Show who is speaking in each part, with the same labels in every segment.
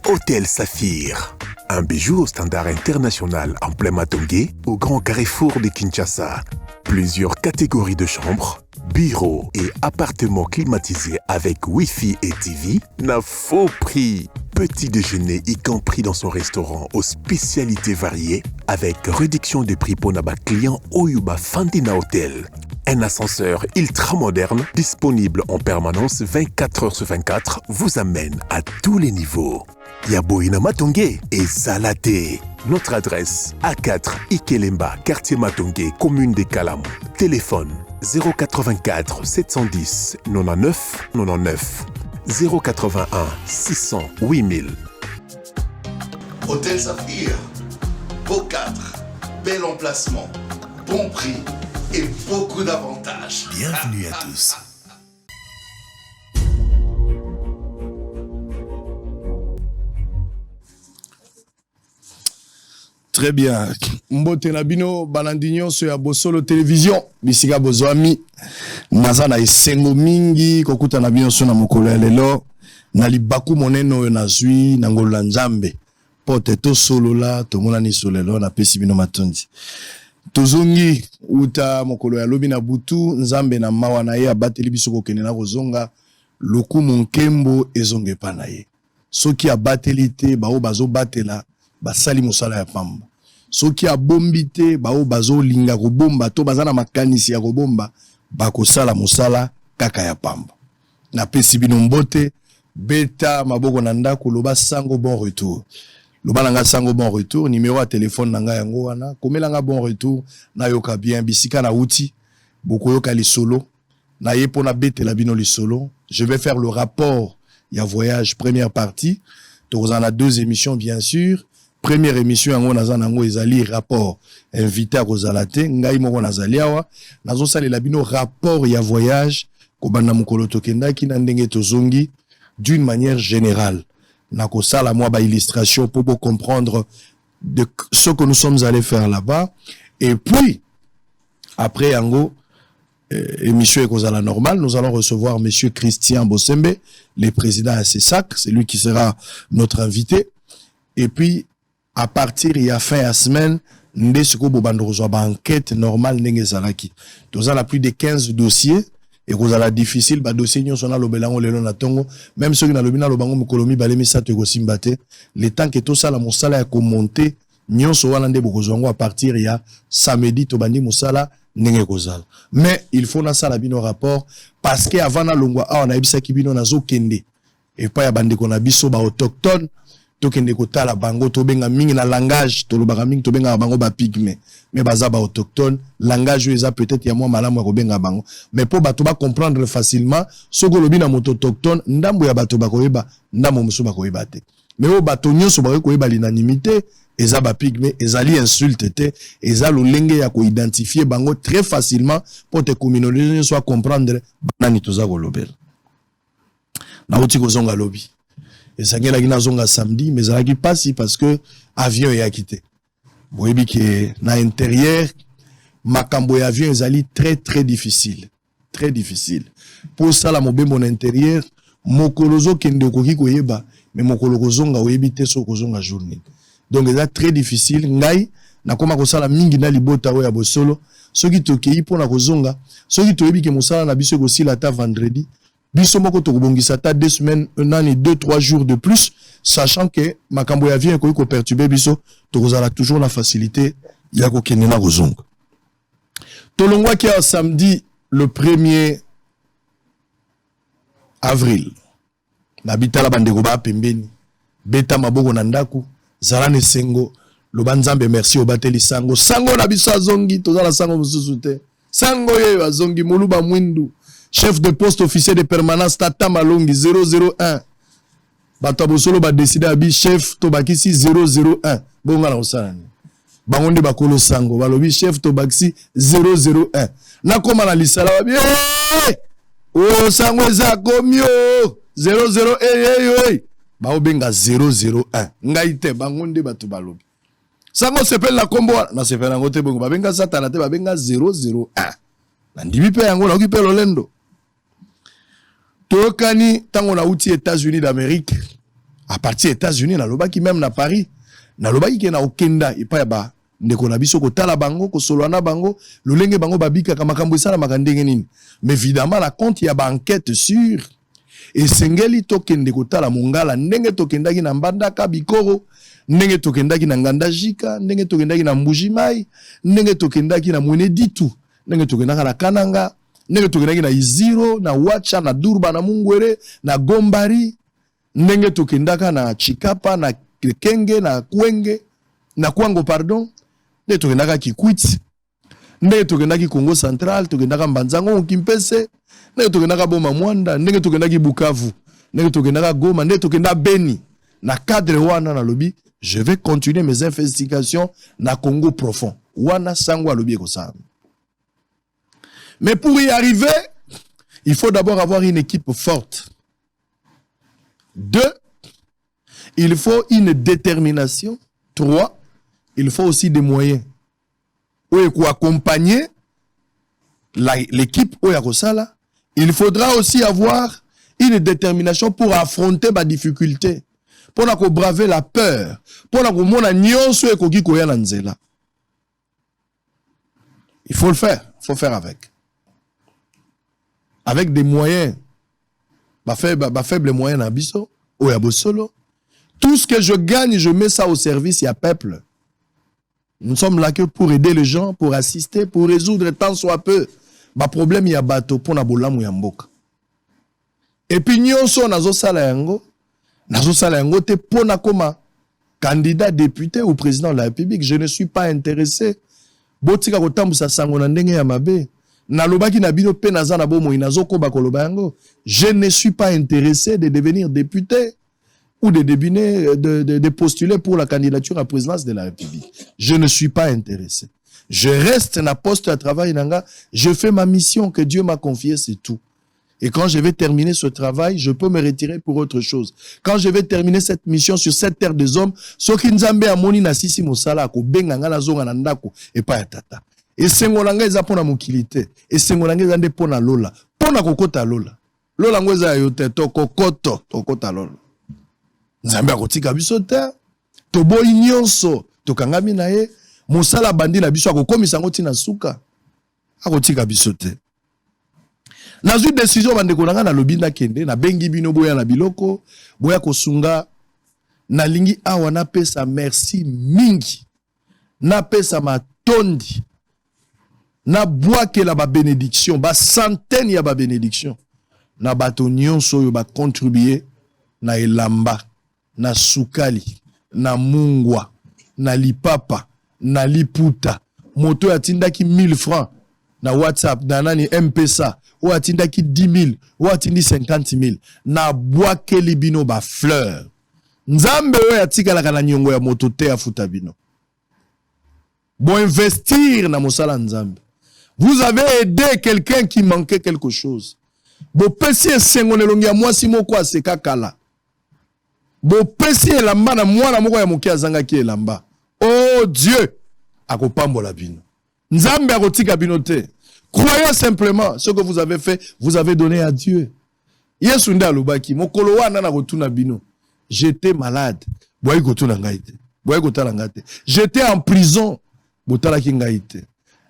Speaker 1: Hôtel Saphir. Un bijou au standard international en plein Matonge, au grand carrefour de Kinshasa. Plusieurs catégories de chambres, bureaux et appartements climatisés avec Wi-Fi et TV n'a faux prix. Petit déjeuner y compris dans son restaurant aux spécialités variées avec réduction des prix pour naba client oyo bafandi na hôtel. Un ascenseur ultra moderne disponible en permanence 24 heures sur 24 vous amène à tous les niveaux. Ya boye na Matonge ezala te. Notre adresse A4 Ikelemba, quartier Matonge, commune de Kalamu. Téléphone 084 710 99 99 081 600 8000.
Speaker 2: Hôtel Saphir, beau cadre, bel emplacement, bon prix et beaucoup d'avantages.
Speaker 1: Bienvenue à tous.
Speaker 3: Très bien. Mbote na bino balandi nyonso ya Bosolo Television bisika bozwami. Naza na esengo mingi kokutana bino so na mokolo ya lelo na libaku monene oyo nazwi na ngolu na Nzambe mpo te tosolola tomonani so lelo napesi bino matondi. Tozongi uta mokolo ya lobi na butu, Nzambe na mawa na ye abateli biso kokende na kozonga, lokumu nkembo ezonga epa na ye. Soki abateli te baoyo bazobatela basali mosala ya pamba. Soki abombi te baoyo bazolinga kobomba to baza na makanisi ya kobomba bakosala mosala kaka ya pamba. Napesi bino mbote, beta maboko na ndako, loba sango bon retour. Loba na nga sango bon retour, numero ya telephone na nga yango wana, komela nga bon retour, nayoka bien bisika nawuti, bokoyoka lisolo. Naye mpo nabetela bino lisolo. Je vais faire le rapport ya voyage première partie. Tokozala na deux émissions bien sûr. Première émission yango naza nango ezali rapport. Invité akozala te, ngai moko nazali awa. Nazosalela bino rapport ya voyage kobanda mokolo tokendaki na ndenge tozongi d'une manière générale. Nakosala mwa ba illustration pour bo comprendre de ce que nous sommes allés faire là-bas. Et puis après yango émission ekozala normale, nous allons recevoir monsieur Christian Bosembe, le président à CESAC, c'est lui qui sera notre invité. Et puis à partir ya fin ya semaine nde sikoyo bobanda kozwa ba enquête normale ndenge ezalaki. Toza na plus de 15 dossiers, ekozala difficile ba dossier nyonso nalobela yango lelo na tongo, même soki nalobi naloba yango mokolo mibale misato ekosimba te. Le temps que tosala mosala ya komonte nyonso wana nde bokozwa yango à partir ya samedi, tobandi mosala ndenge ekozala. Mais il faut nasala bino rapport parce que avant nalongwa awa nayebisaki bino nazokende epai ya bandeko na biso ba autochtone, tokende kotala bango, tobenga mingi na langage tolobaka mingi, tobengaka bango ba pygmée, mais baza ba autochtone. Langage oyo eza peut-être ya mwa malamu ya kobenga bango, mais mpo bato ba comprendre facilement, soki olobi na moto autochtone, ndambo ya bato bakoyeba, ndambo mosusu bakoyeba te. Mais oyo bato nyonso bakoki koyeba l'unanimité eza ba pygmée. Ezali insulte te, eza lolenge ya koidentifier bango très facilement mpo te communauté nyonso acomprendre banani toza kolobela. Nauti kozonga lobi, esangelaki nazonga samedi, mais ezalaki mpasi parce que avion eyaki te. Boyebi ke na intérieur makambo ya avion ezali très très difficile, très difficile mpo osala mobembo na intérieur. Mokolo ozokende okoki koyeba, mais mokolo kozonga oyebi te soki okozonga jour nini, donc eza très difficile. Ngai nakoma kosala mingi na libota oyo ya Bosolo. Soki tokei mpona kozonga, soki toyebi ke mosala na biso ekosila ata vendredi, biso moko tokobongisa ata 2 semaines nani 2, 3 jours de plus, sachant que makambo ya avion ekoki koperturber biso, tokozala toujours na facilité ya kokende na kozonga. Tolongwaki awa samedi le 1er avril. Nabitala bandeko baa pembeni, beta maboko na ndako, zala na esengo, loba Nzambe merci, obateli sango. Sango na biso azongi, toza na sango mosusu te. Sango oyo azongi, moluba mwindu, chef de poste, officier de permanence, tata Malongi 001. Bato ya Bosolo badécider abi chef tobakisi 001. Bonga na kosala nini? Bango nde bakolo sango, balobi chef tobakisi 001. Nakóma na lisala, babi hey! O sango eza komi o 00 eyeyoi, baobenga 001. Ngai te, bango nde bato balobi sango sepeli na nkombo wana, nasepeli yango te. Bongo babenga Satana te, babenga 001, nandimi mpe yango, nayoki mpe lolendo. Toyokani ntango nauti États-Unis d'Amérique. À partir États-Unis, nalobaki même na Paris, nalobaki ke na okenda epai ya ba ndeko na biso, kotala bango, kosolola na bango, lolenge bango babikaka, makambo esalamaka ndenge nini. Mais évidemment, na compte ya baenquête sur esengeli tokende kotala Mongala, ndenge tokendaki na Mbandaka Bikoro, ndenge tokendaki na Ngandajika, ndenge tokendaki na Mbujimai, ndenge tokendaki na Mweneditu, ndenge tokendaka na Kananga, ndenge tokendaki na Iziro, na Wacha, na Durba, na Mungwere, na Gombari, ndenge tokendaka na Chikapa, na Kenge, na Kwenge, na Kwango, pardon, ndenge tokendaka Kikwit, ndenge tokendaki Congo Central, tokendaka Mbanzango, Kimpese, ndenge tokendaka Boma Mwanda, ndenge tokendaki Bukavu, ndenge tokendaka Goma, ndenge tokenda Beni. Na cadre wana, nalobi je vais continuer mes investigations na Congo profond wana. Sango alobi ekosala. Mais pour y arriver, il faut d'abord avoir une équipe forte. Deux, il faut une détermination. Trois, il faut aussi des moyens oyo accompagner l'équipe oyo akosala. Il faudra aussi avoir une détermination pour affronter ma difficulté, mpona kobraver la peur, mpona komona nyonso ekoki koya na nzela. Il faut le faire, il faut faire avec des moyens, bafaible moyen na biso oyo ya bosolo. Tout ce que je gagne, je mets ça au service ya peuple. Nous sommes là que pour aider les gens, pour assister, pour résoudre tant soit peu baproblème ya bato mpona bolamu ya mboka. Et puis nyonso nazosala yango, nazosala yango te mpona koma candidat député ou président de la République. Je ne suis pas intéressé. Botika kotambusa sango na ndenge ya mabe. Nalobaki na bino mpe naza na bomoi, nazokoba koloba yango: je ne suis pas intéressé de devenir député ou de postuler pour la candidature à présidence de la République. Je ne suis pas intéressé. Je reste na poste à travail na nga, je fais ma mission que Dieu m'a confiée, c'est tout. Et quand je vais terminer ce travail, je peux me retirer pour autre chose. Quand je vais terminer cette mission sur cette terre des hommes, soki Nzambe amoni nasilisi mosala, akobenga nga nazonga na ndako epai ya tata. Esengo na ngai eza mpo na mokili te, esengo na ngai eza nde mpo na lola, mpo na kokota lola. Lola yango eza ya yo te, tokokoto tokota lola. Nzambe akotika biso te. Toboyi nyonso, tokangami na ye. Mosala bandi na biso, akokomisa yango ntina suka, akotika biso te. Nazwi décision, bandeko na ngai. Nalobi nakende, nabengi bino, boya na biloko, boya kosunga. Nalingi awa napesa merci mingi, napesa matondi, nabwakela babénédiction, bacentaine ya babénédiction na bato nyonso oyo bacontribue na elamba, na sukali, na mungwa, na lipapa, na liputa. Moto oyo atindaki 1000 francs na WhatsApp, na nani, M-Pesa, oyo atindaki 10 000, oyo atindi 50 000, nabwakeli bino bafleur. Nzambe oyo atikalaka na niongo ya moto te afuta bino. Boinvestir na mosala Nzambe. Vous avez aidé quelqu'un qui manquait quelque chose. Bopesi esengo na elongi ya mwasi moko aseka kala. Bopesi elamba na mwana moko ya moke azangaki elamba. Oh Dieu akopambola bino. Nzambe akotika bino te. Croyez simplement ce que vous avez fait, vous avez donné à Dieu. Yesu nde alobaki: mokolo wana na kotuna bino, j'étais malade, boyaki kotuna ngai te, boyaki kotala ngai te. J'étais en prison, botalaki ngai te.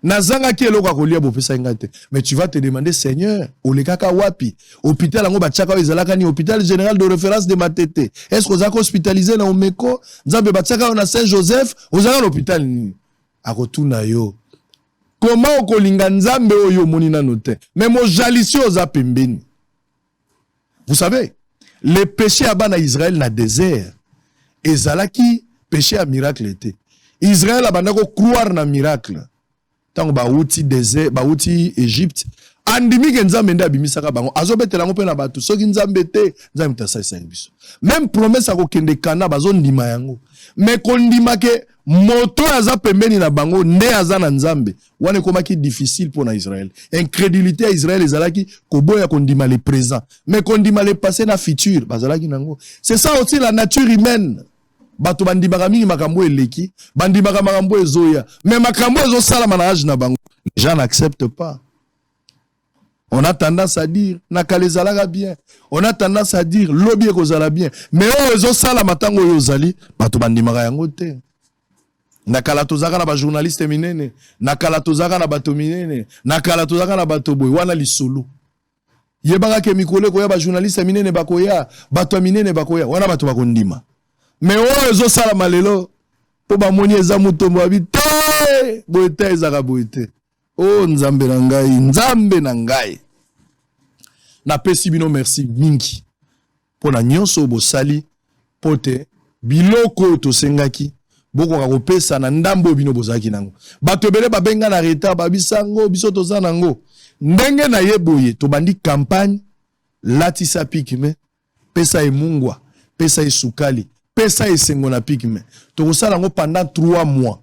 Speaker 3: Nazangaki eloko ya kolia, bopesaki ngai te. Mais tu vas te demander: Seigneur, olekaka wapi? Hôpital yango batiaka oyo ezalaka nini? Hôpital général de référence de Matete? Est ce que ozalaka hospitalisé na Omeko? Nzambe, batiaka oyo na Saint Joseph? Ozalaka na hôpital nini? Akotuna yo koma okolinga Nzambe oyo omoni nano te, mais mojalisi oyo oza pembeni. Vous savez, le péché ya bana Israël na désert ezalaki péché ya miracle te. Israël abanda kocroire na miracle. Ntango bauti désert, bauti Égypte, andimi ke Nzambe nde abimisaka bango. Azobetela yango mpe na bato: soki Nzambe te, Nzambe te asalisaki biso. Même promesse ya kokende Kana, bazondima yango, mais kondima ke moto oyo aza pembeni na bango nde aza na Nzambe, wana ekomaki difficile mpo na Israel. Incrédulité ya Israel ezalaki koboya kondima le présent, mais kondima le passé na futur bazalaki nango. C'est ça aussi la nature humaine. Bato bandimaka mingi makambo eleki, bandimaka makambo ezoya, mais makambo ezosalama na age na bango, les gens n'acceptent pas. On a tendance à dire na kala ezalaka bien, on a tendance à dire lobi ekozala bien, mais oyo ezosalama ntango oyo ozali, bato bandimaka yango te. Na kala tozalaka na bajournaliste minene, na kala tozalaka na bato minene, na kala tozalaka na bato boye. Wana lisolo. Yebaka ke mikolo ekoya, bajournaliste minene bakoya, bato ya minene bakoya, wana bato bakondima. Mais oyo ezosalama lelo, mpo bamoni eza motombo, abi te, boye te, ezalaka boye te. O Nzambe na ngai, Nzambe na ngai, napesi bino merci mingi mpo na nyonso oyo bosali mpo te biloko oyo tosengaki bokoka kopesa na ndambo oyo bino bozalaki nango. Bato ebele babenga na retard, babisango biso toza nango ndenge na ye boye. Tobandi campagne latisa pygmée, pesa emungwa, pesa esukali, pesa esengo na pygmée. Tokosala yango pendant 3 mois,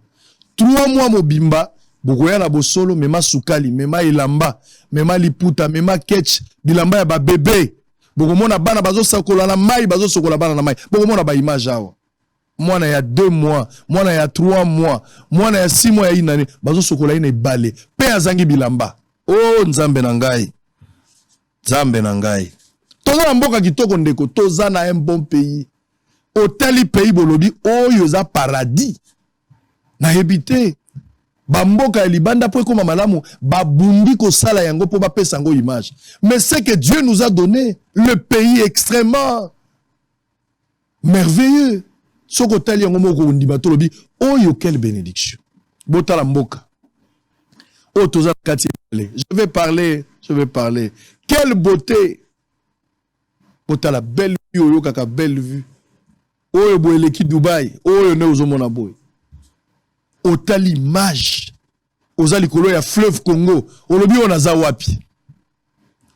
Speaker 3: 3 mois mobimba. Bokoya na Bosolo, mema sukali, mema elamba, mema liputa, mema ketch, bilamba ya babebe. Bokomona bana bazosakola na mai, bazosokola bana na mai. Bokomona baimage awa, mwana ya 2 mois, mwana ya 3 mois, mwana ya 6 mois, ya inane, bazosokola ye na ebale mpe azangi bilamba. O Nzambe na ngai, Nzambe na ngai, toza na mboka kitoko ndeko, toza na un bon pays. Otali pays, bolobi oyo eza paradis. Nayebi te bamboka ya libanda mpo ekóma malamu, babundi kosala yango mpo bapesa yango image. Mais ce que Dieu nous a donné, le pays extrêmement merveilleux, soki otali yango moko ondima. Tolobi oyo quelle bénédiction! Botala mboka oyo toza na kati. Je vais parler, je vais parler. Quelle beauté! Botala belle vue, oyokaka belle vue oyo boye eleki Dubai. Oyo nde ozomona boye, otali image, oza likolo ya fleuve Congo, olobi oyo naza wapi?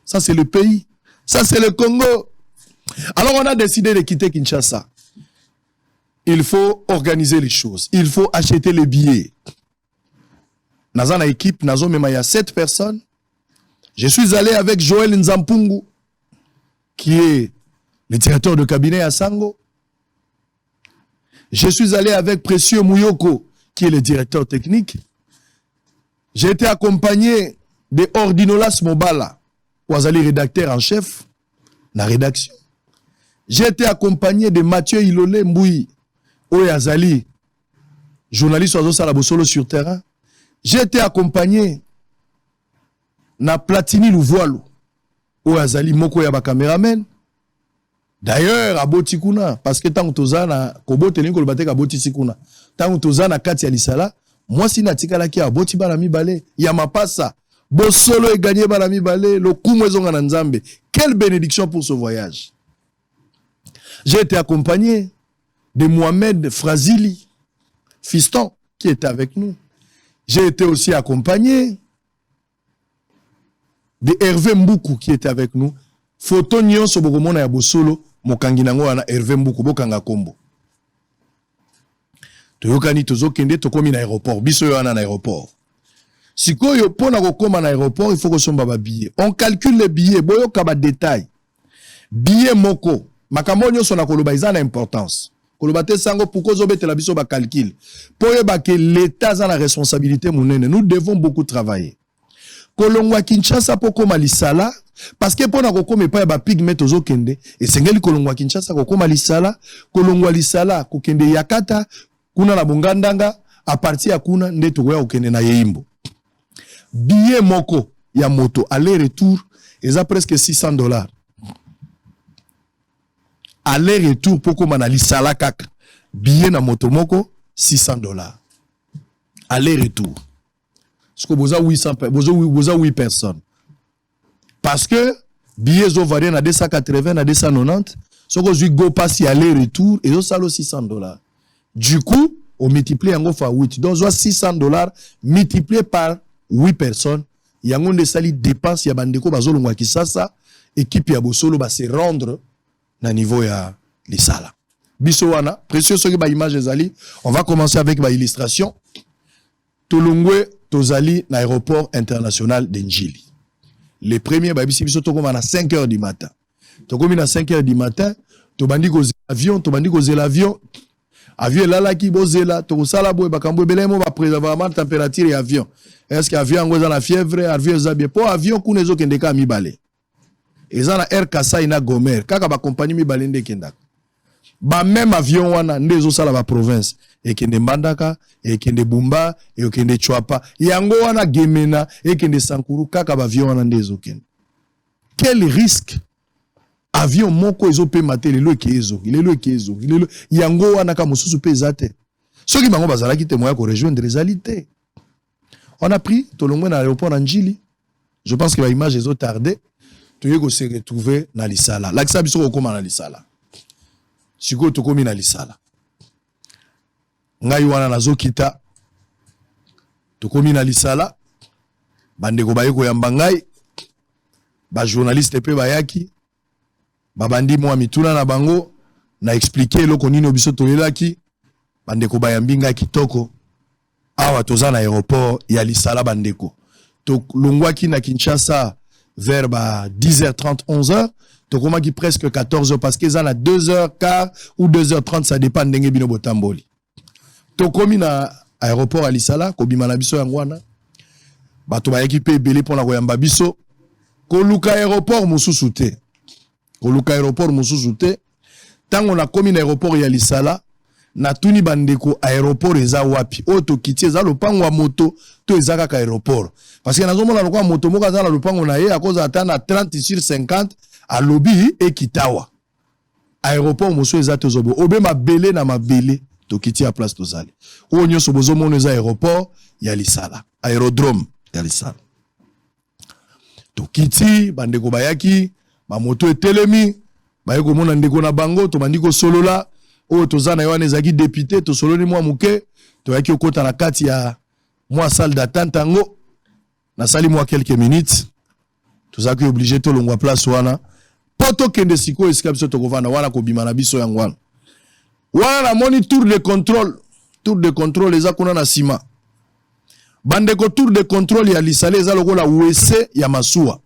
Speaker 3: Ça, c'est le pays, ça, c'est le Congo. Alors on a décidé de quitter Kinshasa. Il faut organiser les choses, il faut acheter les billets. Naza na équipe, nazomema ya 7 personnes. Je suis allé avec Joël Nzampungu, qui est le directeur de cabinet à Sango. Je suis allé avec Précieux Mouyoko, qui est le directeur technique. J'ai été accompagné de Ordinolas Mobala, oyo azali rédacteur en chef, la rédaction. J'ai été accompagné de Mathieu Ilole Mboui, oyo azali, journaliste azosala Bosolo sur terrain. J'ai été accompagné na Platini Louvoilo, oyo azali moko ya bacaméraman. D'ailleurs aboti kuna, parce que ntango toza na kobota, elingi koloba te abotisi kuna. Ntango toza na kati ya lisala, mwasi na atikalaki, aboti bana mibale ya mapasa. Bosolo eganye bana mibale, lokumu ezonga na Nzambe. Quelle bénédiction pour ce voyage! J'ai été accompagné de Mohamed Frazili Fiston, qui était avec nous. J'ai été aussi accompagné de Hervé Mbuku, qui était avec nous. Photo nyonso bokomona ya Bosolo, mokangi nango wana Hervé Mbuku, bokanga kombo. Toyokani, tozokende, tokomi na aéroport. Biso oyo wana na aéroport sikoyo, mpo na kokóma na aéroport, il faut kosomba babillet. On calcule les billets, boyoka badetail. Billet moko, makambo nyonso na koloba eza na importance. Koloba te sango, pourquoi ozobetela biso bacalcul? Mpo oyeba ke l'État aza na responsabilité monene, nous devons beaucoup travailler. Kolongwa Kinshasa mpo kóma Lisala, parce que mpo na kokóma epai ya bapygmées tozokende, esengeli kolongwa Kinshasa, kokóma Lisala, kolongwa Lisala, kokende Yakata kuna na Bongandanga. À partir ya kuna nde tokoya kokende na Yeimbo. Billet moko ya moto aller retour eza presque 600 $, aller retour mpo kóma na Lisala kaka. Billet na moto moko 600 $ aller retour. Siko boza 800, boza 8 personnes, parce que billet ezovarie na 280 na 290. Soki ozwi Go Pass aller retour, ezosala 600 $. Du coup omultiplie yango fois 8, donc zwa 600 $ multiplié par 8 personnes. Yango nde esali dépense ya bandeko bazolongwa Kisasa, équipe ya Bosolo, base rendre na niveau ya Lisala. Biso wana précieux, soki baimage ezali, on va commencer avec baillustration. Tolongwe, tozali na aéroport international de Njili. Les premiers bayebisi biso tokóma na 5 heures du matin. Tokomi na 5 heures du matin, tobandi kozela avion, tobandi kozela avion. Avion elalaki, bozela, tokosala boye, bakambo ebele mo bapréservement température ya avion. Est-ce avion yango eza na fièvre? Avion eza bien? Mpo avion kuna ezokende kaka mibale, eza na Air Kasai na Gomer, kaka bakompagnie mibale nde ekendaka. Bameme avion wana nde ezosala baprovince, ekende Mbandaka, ekende Bumba, ekende Tshuapa, yango wana Gemena, ekende Sankuru, kaka baavion wana nde ezokende. Quel risque! Avion moko ezopema te, lelo eke ezongi, lelo eke ezongi, lelo yango wana ka mosusu mpe eza te. Soki bango bazalaki te, moya korejoindre ezali te. On a pris, tolongwe na aéroport na Njili, je pense que baimage ezotarde, toye kose retrouver na Lisala. Lakisa biso kokóma na Lisala. Sikoyo tokómi na Lisala, ngai wana nazokita. Tokómi na Lisala, bandeko baye koyamba ngai, bajournaliste mpe bayaki, babandi mwa mituna na bango na expliquer eloko nini biso toyelaki. Bandeko bayambi ngai kitoko. Awa toza na aéroport ya Lisala. Bandeko, tolongwaki na Kinshasa vers ba 10h30, 11h, tokomaki presque 14h, parce que eza na 2h15 ou 2h30, ça dépend ndenge bino botamboli. Tokomi na aéroport ya Lisala, kobima na biso yango wana. Bato bayaki mpe ebele mpona koyamba biso. Koluka aéroport mosusu te, koluka aéroport mosusu te. Ntango nakomi na aéroport ya Lisala, natuni bandeko: aéroport eza wapi? Oyo tokiti eza lopango ya moto to eza kaka aéroport? Parce que nazomona lokola moto moko aza na lopango na ye, akozala ata na 30 sur 50, alobi ekitawa. Aéroport mosusu eza te, ozobo obe mabele na mabele. Tokiti ya place tozali, oyo nyonso bozomona eza aéroport ya Lisala, aérodrome ya Lisala. Tokiti, bandeko bayaki, bamoto etelemi, baye komona ndeko na bango. Tobandi kosolola. Oyo toza na ye wana ezalaki député. Tosololi mwa moke, toyaki kokɔta na kati ya mwa salle d'attente yango. Nasali mwa quelques minutes, tozalaki obligé tolongwa place wana mpo tokende sikoyo esika biso tokovanda wana. Kobima na biso yango wana. Wana namoni tour de contrôle. Tour de contrôle eza kuna na nsima. Bandeko, tour de contrôle ya Lisala eza lokola WC ya masuwa.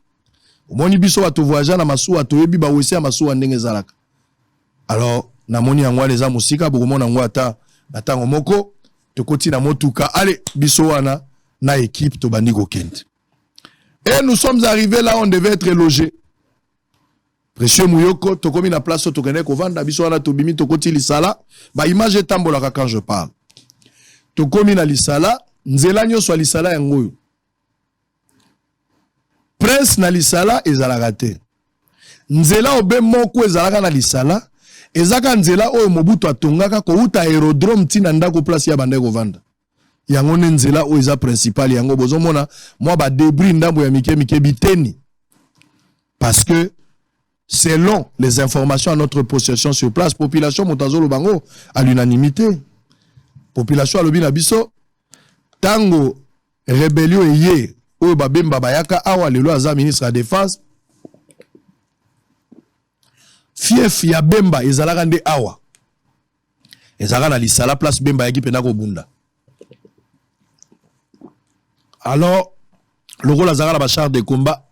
Speaker 3: Omoni, biso bato voyage na masuwa, toyebi baWC ya masuwa ndenge ezalaka. Alors namoni yango wana eza mosika, bokomona yango ata na ntango moko. Tokoti na motuka, ale biso wana na équipe, tobandi kokende. Et nous sommes arrivés là, on devait être logé. Précieux Muyoko, tokomi na place oyo tokende kovanda. Biso wana tobimi, tokoti Lisala. Baimage etambolaka quand je parle. Tokomi na Lisala, nzela nyonso ya Lisala yango oyo. Prince na Lisala ezalaka te. Nzela obe moko ezalaka na Lisala, ezaka nzela oyo Mobutu atongaka kouta aérodrome ntina ndako place ya banda kovanda. Yango nde nzela oyo eza principal. Yango bozomona mwa badébris, ndambo ya mike mike, biteni, parce que selon les informations à notre possession sur place, population moto azoloba yango à l'unanimité, population alobi na biso, ntango rébellion eye, oyo babemba bayaka awa, lelo aza ministre ya Défense, fief ya Bemba ezalaka nde awa, ezalaka na Lisala, place Bemba ayaki mpenza kobunda. Alors lokola azalaka na bachar de combat,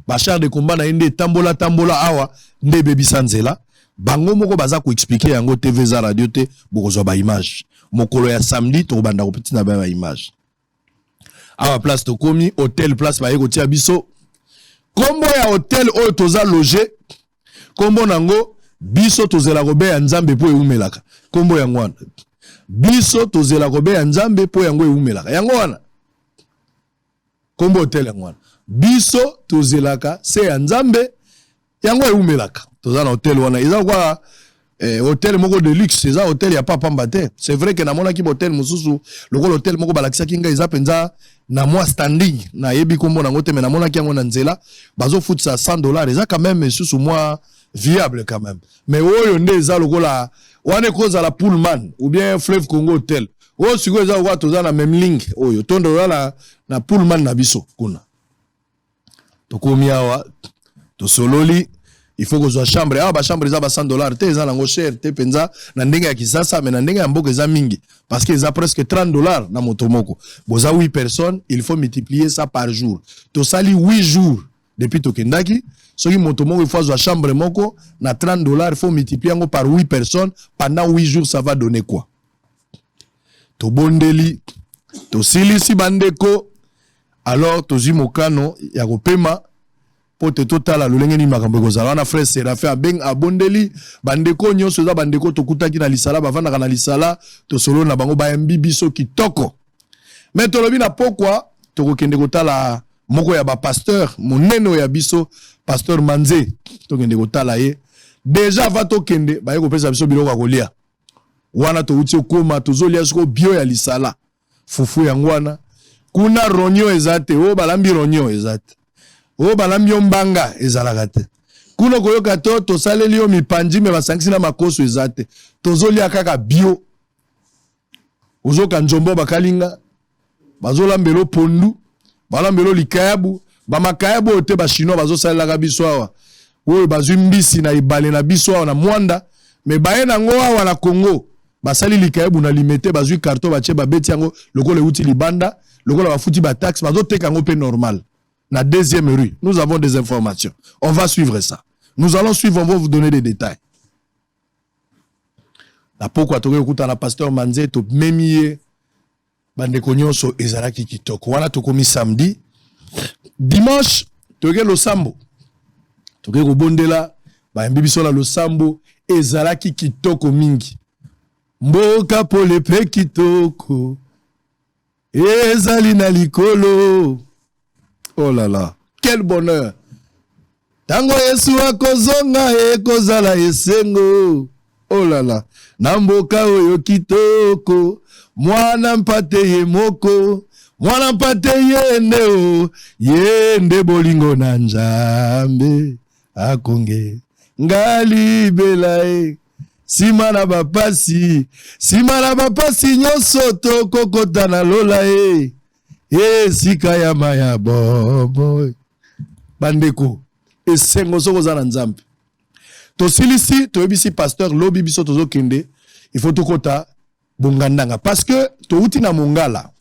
Speaker 3: bachar de combat na ye nde etambola tambola awa, nde ebebisa nzela. Bango moko baza koexpliquer yango. TV eza radio te, bokozwa baimage mokolo ya samedi, tokobanda kopetina ba baimage. Awa place tokomi, hotel place baye kotia biso. Nkombo ya hotel oyo toza logé, nkombo nango Biso tozela kobeya Nzambe mpo ewumelaka. Nkombo yango wana, Biso tozela kobeya Nzambe mpo yango ewumelaka. Yango wana nkombo hotel yango wana, Biso tozelaka se ya Nzambe, yango ewumelaka. Toza na hotel wana, eza kwa hotel moko de luxe, eza hotel ya pamba te. C'est vrai que namonaki hotel mosusu, lokola hotel moko balakisaki ngai, eza mpenza na mwa standing, nayebi nkombo nango te, me namonaki yango na nzela, bazofutisa 100 $, eza quand même lisusu mwa viable quand même. Mais oyo nde eza lokola wana ekozala Pullman ou bien Fleuve Congo Hotel. Oyo sikoyo eza lokola toza na Memling, oyo tondo toza na Pullman na biso kuna. Tokomi awa, tosololi, il faut kozwa chambre awa. Bachambre eza ba 100 $ te, eza nango cher te mpenza na ndenge ya Kisasa, mais na ndenge ya mboka eza mingi, parce que eza presque 30 $ na moto moko. Boza 8 personnes, il faut multiplier ça par jour. Tosali 8 jours depuis tokendaki. Soki moto moko il faut azwa chambre moko na 30 $, il faut multiplier yango par 8 personnes pendant 8 jours, ça va donner quoi? Tobondeli, tosilisi, bandeko. Alors tozwi mokano ya kopema mpo te totala lolenge nini makambo ekozala wana. Frère Séraphin abeng abondeli bandeko nyonso, eza bandeko tokutaki na lisala, bavandaka na lisala, tosololi na bango, bayambi biso kitoko. Me tolobi na pokwa tokokende kotala moko ya bapasteur monene oyo ya biso, pasteur Manze, tokende kotala ye. Deja ava tokende, baye kopesa biso biloko ya kolia wana. Touti okoma, tozolia sikoyo bio ya lisala, fufu yango wana. Kuna ronio eza te, oyo balambi ronio eza te, oyo balambi yo mbanga ezalaka te. Kuna okoyoka to tosaleli yo mipanji me basangisi na makoso, eza te. Tozolia kaka bio. Ozoka nzombo bakalinga, bazolambela pondu, balambela likayabu, bamakayabu oyo te bachinois bazosalelaka biso awa, oyo bazwi mbisi na ebale na biso awa na Mwanda, me baye nango awa na Congo, basali likayabu na Limete, bazwi carton batie, babeti yango lokola euti libanda, lokola bafuti bataxe, bazoteka yango mpe normal na deuxième rue. Nous avons des informations, on va suivre ça, nous allons suivre, on va vous donner des détails. Na pokwa tokoki kokutana na pasteur Manze, tomemi ye bandeko nyonso, ezalaki kitoko. Wana tokomi samedi. Dimanche toke losambo, toke kobondela, bayambi biso na losambo, ezalaki kitoko mingi. Mboka pole mpe kitoko ezali na likolo. Oh là là, quel bonheur! Ntango Yesu akozonga, ekozala esengo. Oh là là, na mboka oyo kitoko, mwana mpate ye moko, mwana mpate ye nde o ye nde bolingo na Nzambe akonge nga libela e. Nsima na bapasi, nsima na bapasi nyonso, tokokota na lola e, esika ya maya bobo. Bandeko, esengo soki oza na Nzambe. Tosilisi, toyebisi pasteur lobi biso tozokende, il faut tokota Bongandanga parce que touti na Mongala.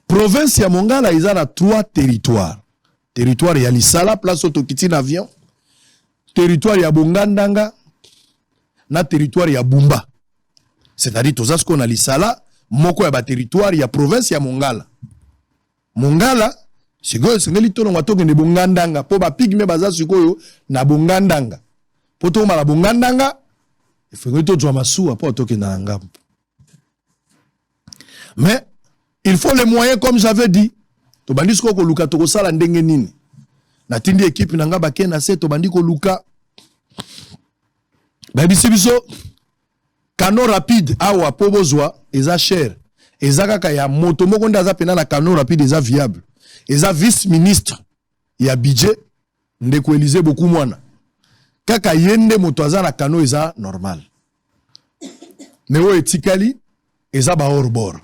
Speaker 3: Province ya Mongala eza na trois territoires: territoire ya Lisala, place oyo tokiti na avion, territoire ya Bongandanga na territoire ya Bumba. C'est-à-dire toza sikoyo na Lisala, moko ya baterritoire ya province ya Mongala. Mongala sikoyo esengeli tolongwa, tokende Bongandanga mpo bapygmées baza sikoyo na Bongandanga. Mpo tokoma na Bongandanga, efengeli tozwa masuwa mpo tokende na ngambo. Mais il faut les moyens, comme j'avais dit. Tobandi sikoyo koluka tokosala ndenge nini. Natindi équipe na nga, bake na se, tobandi koluka. Bayebisi biso canot rapide awa mpo bozwa eza cher, eza kaka ya moto moko nde aza pena na canot rapide, eza viable, eza vice ministre ya budget, ndeko Élysée Bokumwana. Kaka ye nde moto aza na canot eza normal. Me oyo etikali eza bahors-bord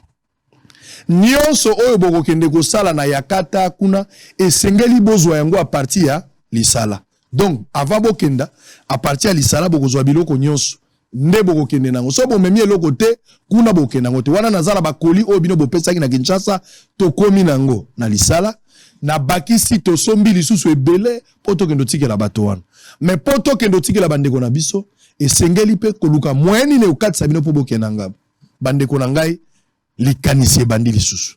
Speaker 3: nyonso oyo bokokende kosala na Yakata kuna, esengeli bozwa yango à partir ya Lisala. Donc avant bokenda, à partir ya Lisala bokozwa biloko nyonso nde bokokende nango. So bomemi eloko te kuna, bokokende yango te. Wana naza na bakoli oyo bino bopesaki na Kinshasa, tokomi nango na Lisala, nabakisi, tosombi lisusu ebele mpo tokende otikela bato wana. Me mpo tokende otikela bandeko na biso, esengeli mpe koluka moyen nini ekokatisa bino mpo bokende ngambo. Bandeko na ngai, likanisi ebandi lisusu.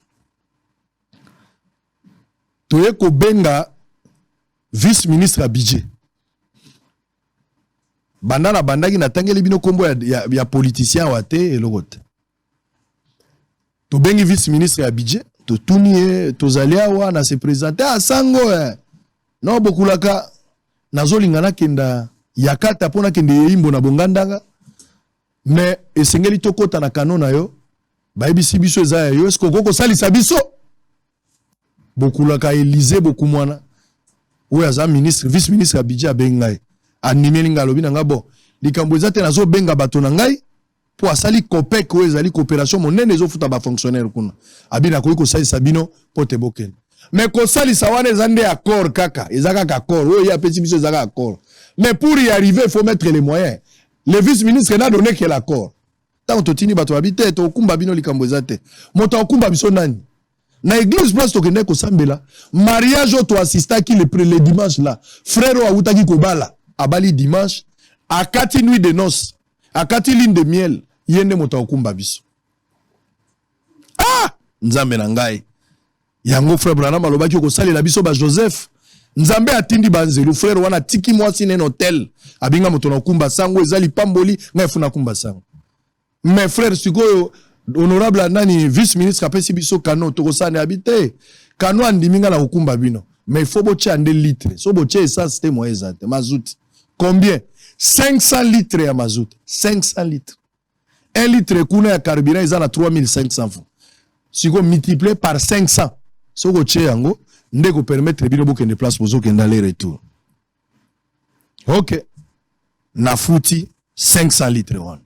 Speaker 3: Toye kobenga vice ministre ya budget. Banda na bandaki, natangeli bino nkombo ya politicien awa te, eloko te. Tobengi vice ministre ya budget, totuni ye: tozali awa na se présente asango eh. No bokulaka, nazolinga nakenda Yakata mpo nakende Yeyimbo na Bongandanga, me esengeli tokɔta na canot na yo. Bayebisi biso eza ya yo, eske okoki kosalisa biso? Bokulaka Élysée Bokumwana oyo aza ministre, vice ministre ya budget, abengi ngai, andimeli ngai, alobi na ngai: bon, likambo eza te, nazobenga bato na ngai mpo asali COPEC oyo ezali coopération monene ezofuta bafonctionnaire kuna. Abi nakoki kosalisa bino mpo te bokende. Me kosalisa wana eza nde accord kaka, eza kaka accord oyo ye apesi biso, eza kaka accord. Mais pour y arriver, il faut mettre les moyens. Le vice ministre n'a donné que l'accord. Ntango totindi bato, babi te, tokumba bino, likambo eza te. Moto akokumba biso nani? Na église place tokendaki kosambela, mariage oyo toassistaki le dimanche là, frère oyo awutaki kobala, abali dimanche, akati nuit de noces, akati lune de miel, ye nde moto akokumba biso. Ah, Nzambe na ngai! Yango frère Branham alobaki okosalela biso ba Joseph. Nzambe atindi banzelu frère wana atiki mwasi nene hotel abinga moto na kumba sango eza lipamboli ngai funa kumba sango. Mais frère sikoyo honorable nani vice ministre apesi biso kano tokosala abi te kano andimi ngai na kokumba bino mais il faut botia nde litre so botia essence te moyen eza te mazout combien? 500 litres ya mazout, 500 litres. 1 litre kuna ya carburant eza na 3500 francs, sikoyo multiplié par 500 soki otie yango nde kopermettre bino bokende place bozokende aller retour. Ok, nafuti 500 litres wana.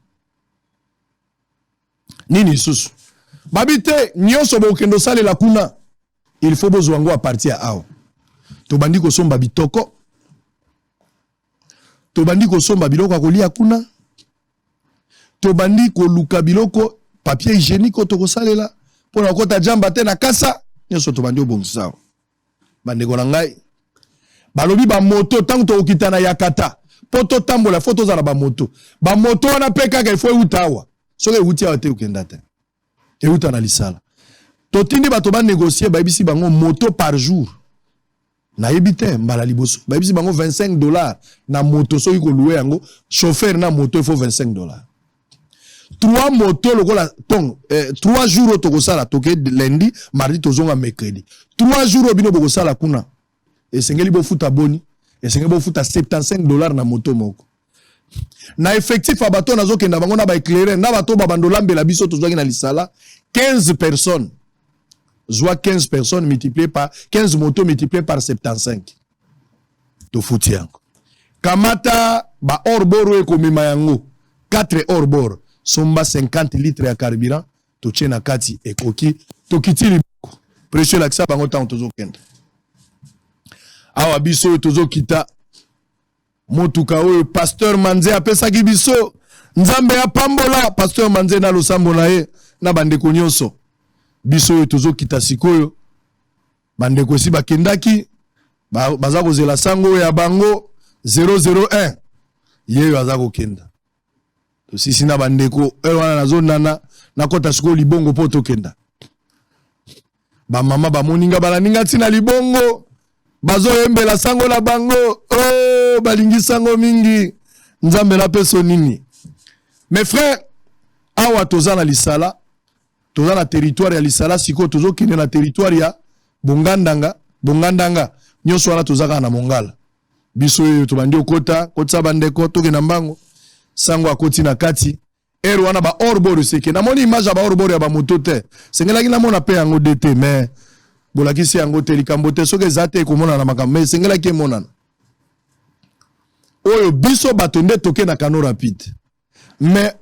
Speaker 3: Nini lisusu babi te nyonso bokende osalela kuna, il faut bozwa yango à partir ya awa. Tobandi kosomba bitoko, tobandi kosomba biloko ya kolia kuna, tobandi koluka biloko papier hygiénique oyo tokosalela mpona kokota jamba te na kasa nyonso, tobandi obongisa awa. Bandeko na ngai, balobi bamoto ntango tokokita na Yakata mpo totambola, fo tozala bamoto. Bamoto wana mpe kaka ifo euta awa. Soki euti awa te, okenda te, euta na Lisala. Totindi bato banégocie, bayebisi bango moto par jour, nayebi te mbala liboso bayebisi bango 25 $ na moto. Soki kolouer yango, chauffeur na moto, ifo 25 $. Trois moto lokola ton 3 jours oyo tokosala, toke lundi, mardi, tozonga mercredi, 3 jours oyo bino bokosala kuna, esengeli bofuta boni? Esengeli bofuta 75 $ na moto moko. Na effectif ya bato nazokenda bango na baéclaireur na bato babando olambela biso, tozwaki na Lisala 15 personnes. Zwa 15 personnes multiplié par 15 moto multiplié par 75, tofuti yango. Kamata ba hors-bord oyo ekomema yango, 4 hors-bord, somba 50 litre ya carburant, totie na kati, ekoki. Tokiti liboko pression, elakisa bango ntango tozokende awa. Biso oyo tozokita motuka oyo pasteur Manze apesaki biso, Nzambe apambola pasteur Manze na losambo na ye na bandeko nyonso. Biso oyo tozokita sikoyo, bandeko esi bakendaki, baza kozela sango oyo ya bango 001 ye oyo aza kokenda. Tosisi na bandeko oyo wana, nazonana nakɔta sikoyo libongo mpo tokenda. Bamama bamoninga balaninga ntina libongo, bazoyembela sango na bango. Oh, balingi sango mingi. Nzambe napeso nini? Mes frères, awa toza na Lisala, toza na territoire ya Lisala. Sikoyo tozokende na territoire ya Bongandanga. Bongandanga nyonso wana toza kaka na Mongala. Biso oyo tobandi okota kotisa bandeko, tokenda mbango. Sango akoti na kati ere wana, ba hors-bord seke namoni image ya ba hors-bord ya bamoto te. Sengelaki namona mpe yango de te, mais bolakisi yango te. Likambo te, soki eza te ekomonana makambo, mais esengelaki emonana. Oyo biso bato nde toke na canot rapide, mais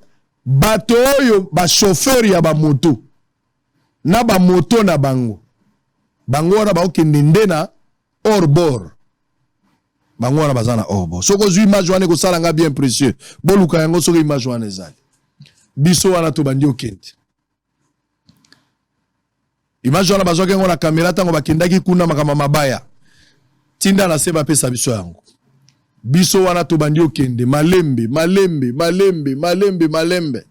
Speaker 3: bato oyo bachauffeur ya bamoto na bamoto na bango, bango wana baokende nde na hors-bord. Bango wana baza na hors-bord. Soki ozwi image wana, ekosala nga bien précieux. Boluka yango soki image wana ezali. Biso wana tobandi okende. Image wana bazwaki yango na kamera ntango bakendaki kuna makambo mabaya. Tinda na se bapesa biso yango. Biso wana tobandi okende malembe malembe malembe malembe malembe,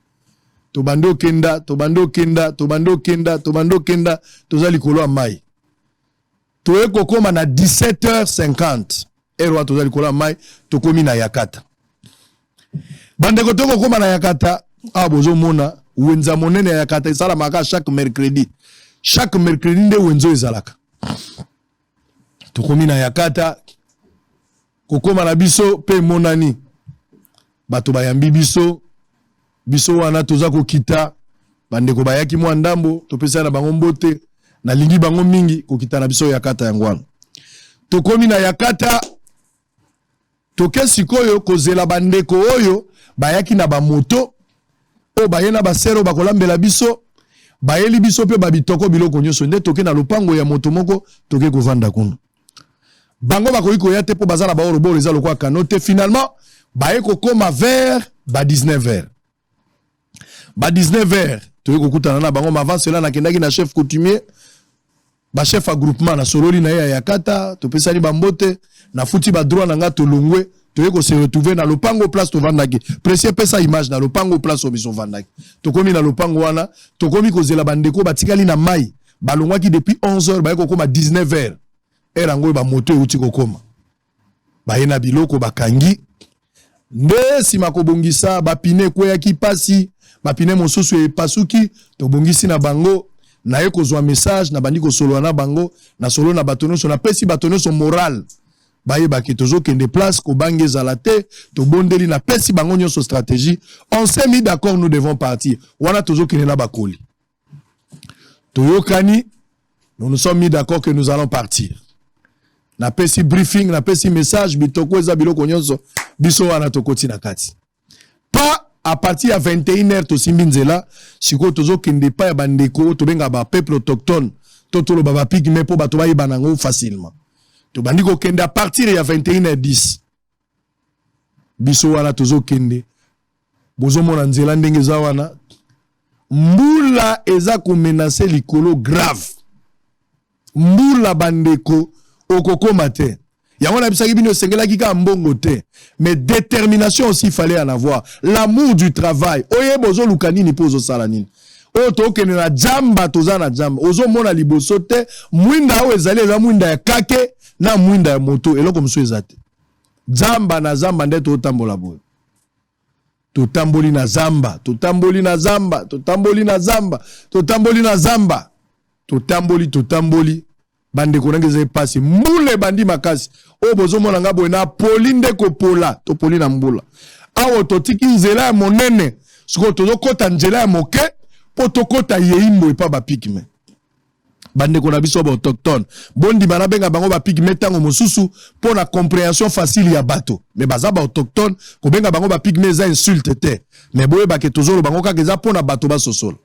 Speaker 3: tobandi okenda, tobandi okenda, tobandi okenda, tobandi okenda. Toza likolo ya mai, toye kokóma na 17h50 heure wana toza likolo ya mai. Tokómi na Yakata, bandeko, toye kokóma na Yakata. Awa bozomona wenza monene ya Yakata, esalamaka chaque mercredi. Chaque mercredi nde wenze oyo ezalaka. Tokomi na Yakata. Kokóma na biso mpe emonani, bato bayambi biso. Biso wana toza kokita, bandeko bayaki mwa ndambo, topesani na bango mbote, nalingi bango mingi. Kokita na biso Yakata yango wana. Tokomi na Yakata, toke sikoyo kozela bandeko oyo bayaki na bamoto, oyo baye na basere oyo bakolambela biso, bayeli biso mpe babitoko, biloko nyonso. Nde toke na lopango ya moto moko, toke kovanda kuna. Bango bakoki koya te mpo baza na bahors-bord, eza lokola canot te. Finalement baye kokóma vers ba 19 heures. Ba 19 heures toye kokutana na bango. Mais avant cela, nakendaki na chef coutumier, bachef ya groupement, nasololi na ye ya Yakata, topesani bambote, nafuti badroit na nga, tolongwe, toye kose retrouver na lopango place tovandaki. Précieux, pesa image na lopango place oyo biso ovandaki. Tokomi na lopango wana, tokomi kozela bandeko batikali na mai. Balongwaki depuis 11 heures, baye kokoma 19 heures. Heure yango oyo bamoto euti kokoma, baye na biloko bakangi nde nsima kobongisa bapine ekweyaki mpasi, bapine mosusu epasuki, tobongisi na bango. Naye kozwa message, nabandi kosolola na bango, nasolo na bato nyonso, napesi bato nyonso morale, bayebaki tozokende place, kobanga ezala te. Tobondeli, napesi bango nyonso stratégie, on s'est mis d'accord, nous devons partir. Wana tozokende na bakoli, toyokani, nous nous sommes mis d'accord que nous allons partir. Napesi briefing, napesi message, bitoko eza biloko nyonso. Biso wana tokoti na kati pa à partir ya 21 heures, tosimbi nzela. Sikoyo tozokende epai ya bandeko oyo tobengaka bapeuple autochtone, to toloba bapygmées, mpo bato bayeba nango facilement. Tobandi kokende à partir ya 21 h 10. Biso wana tozokende, bozomona nzela ndenge eza wana, mbula eza komenacer likolo grave. Mbula, bandeko, okokoma te. Yango nayebisaki bino, esengelaki kaka mbongo te, mais détermination aussi, fallait en avoir, l'amour du travail, oyeba ozoluka nini mpo ozosala nini. Oyo tokende na jamba, toza na jamba, ozomona liboso te. Mwinda oyo ezali, eza mwinda ya kake na mwinda ya moto, eloko mosusu eza te. Zamba na zamba nde totambola boye. Totamboli na zamba, totamboli na zamba, totamboli na zamba, totamboli na zamba, totamboli, totamboli. Bandeko nange, eza epasi, mbula ebandi makasi. Oyo bozomona nga boye, na poli nde kopola, topoli na mbula. Awa totiki nzela ya monene, sikoyo tozokɔta nzela ya moke mpo tokɔta Yeimbo epa bapygmées, bandeko na biso baautochtone. Bondima nabenga bango bapygmées ntango mosusu mpo na compréhension facile ya bato, mais baza baautochtone. Kobenga bango bapygmées eza insulte te, mais boyebake tozoloba bango kaka eza mpo na bato basosola.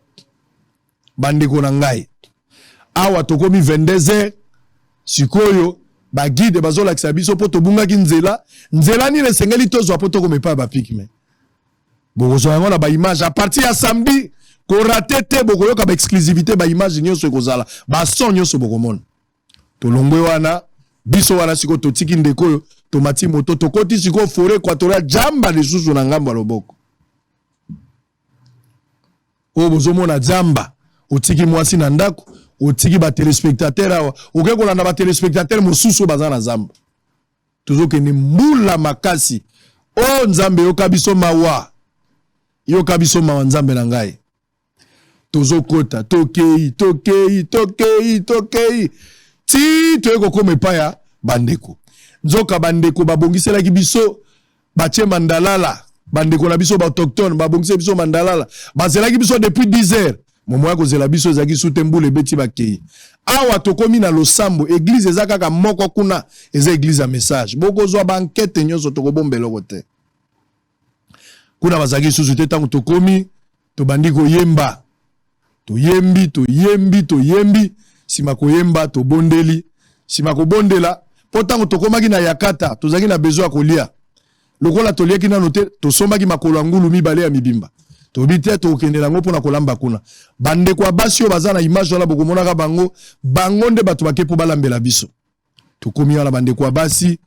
Speaker 3: Bandeko na ngai, awa tokomi 22 heures. Sikoyo baguide bazolakisa biso, mpo tobungaki nzela, nzela nini esengeli tozwa mpo tokoma epai ya bapygmées. Bokozwa yango na baimage à partir ya samedi, korater te. Bokoyoka baexclusivité, baimage nyonso ekozala, bason nyonso bokomona. Tolongwe wana, biso wana sikoyo totiki ndeko oyo, tomati moto, tokoti sikoyo forêt équatoriale, jamba lisusu na ngambo ya loboko. Oyo bozomona jamba, otiki mwasi na ndako, otiki batéléspectateur awa, okoki kolanda batéléspectateur mosusu oyo baza na zamba. Tozokende, mbula makasi. O Nzambe, yoka biso mawa, yoka biso mawa, Nzambe na ngai. Tozokota, tokei, tokei, tokei, tokei ti toye kokóma epai ya bandeko. Nzoka bandeko babongiselaki biso, batie mandalala. Bandeko na biso baautochtone babongiseli biso mandalala, bazelaki biso depuis 10 heures. Momo ya kozela biso ezalaki su te, mbula ebeti, bakei. Awa tokomi na losambo, église eza kaka moko kuna, eza église ya message. Bokozwa bankete nyonso, tokobomba eloko te. Kuna bazalaki lisusu te. Ntango tokomi, tobandi koyemba, toyembi, toyembi, toyembi. Nsima koyemba, tobondeli. Nsima kobondela, mpo ntango tokomaki na Yakata, tozalaki na besoin ya kolia. Lokola toliaki nano te, tosombaki makolo ya ngulu mibale ya mibimba. Toyebi te tokokendela yango mpona kolamba kuna. Bandeko ya basi oyo baza na image wana, bokomonaka bango, bango nde bato bake mpo balambela biso. Tokomi wana, bandeko ya basi,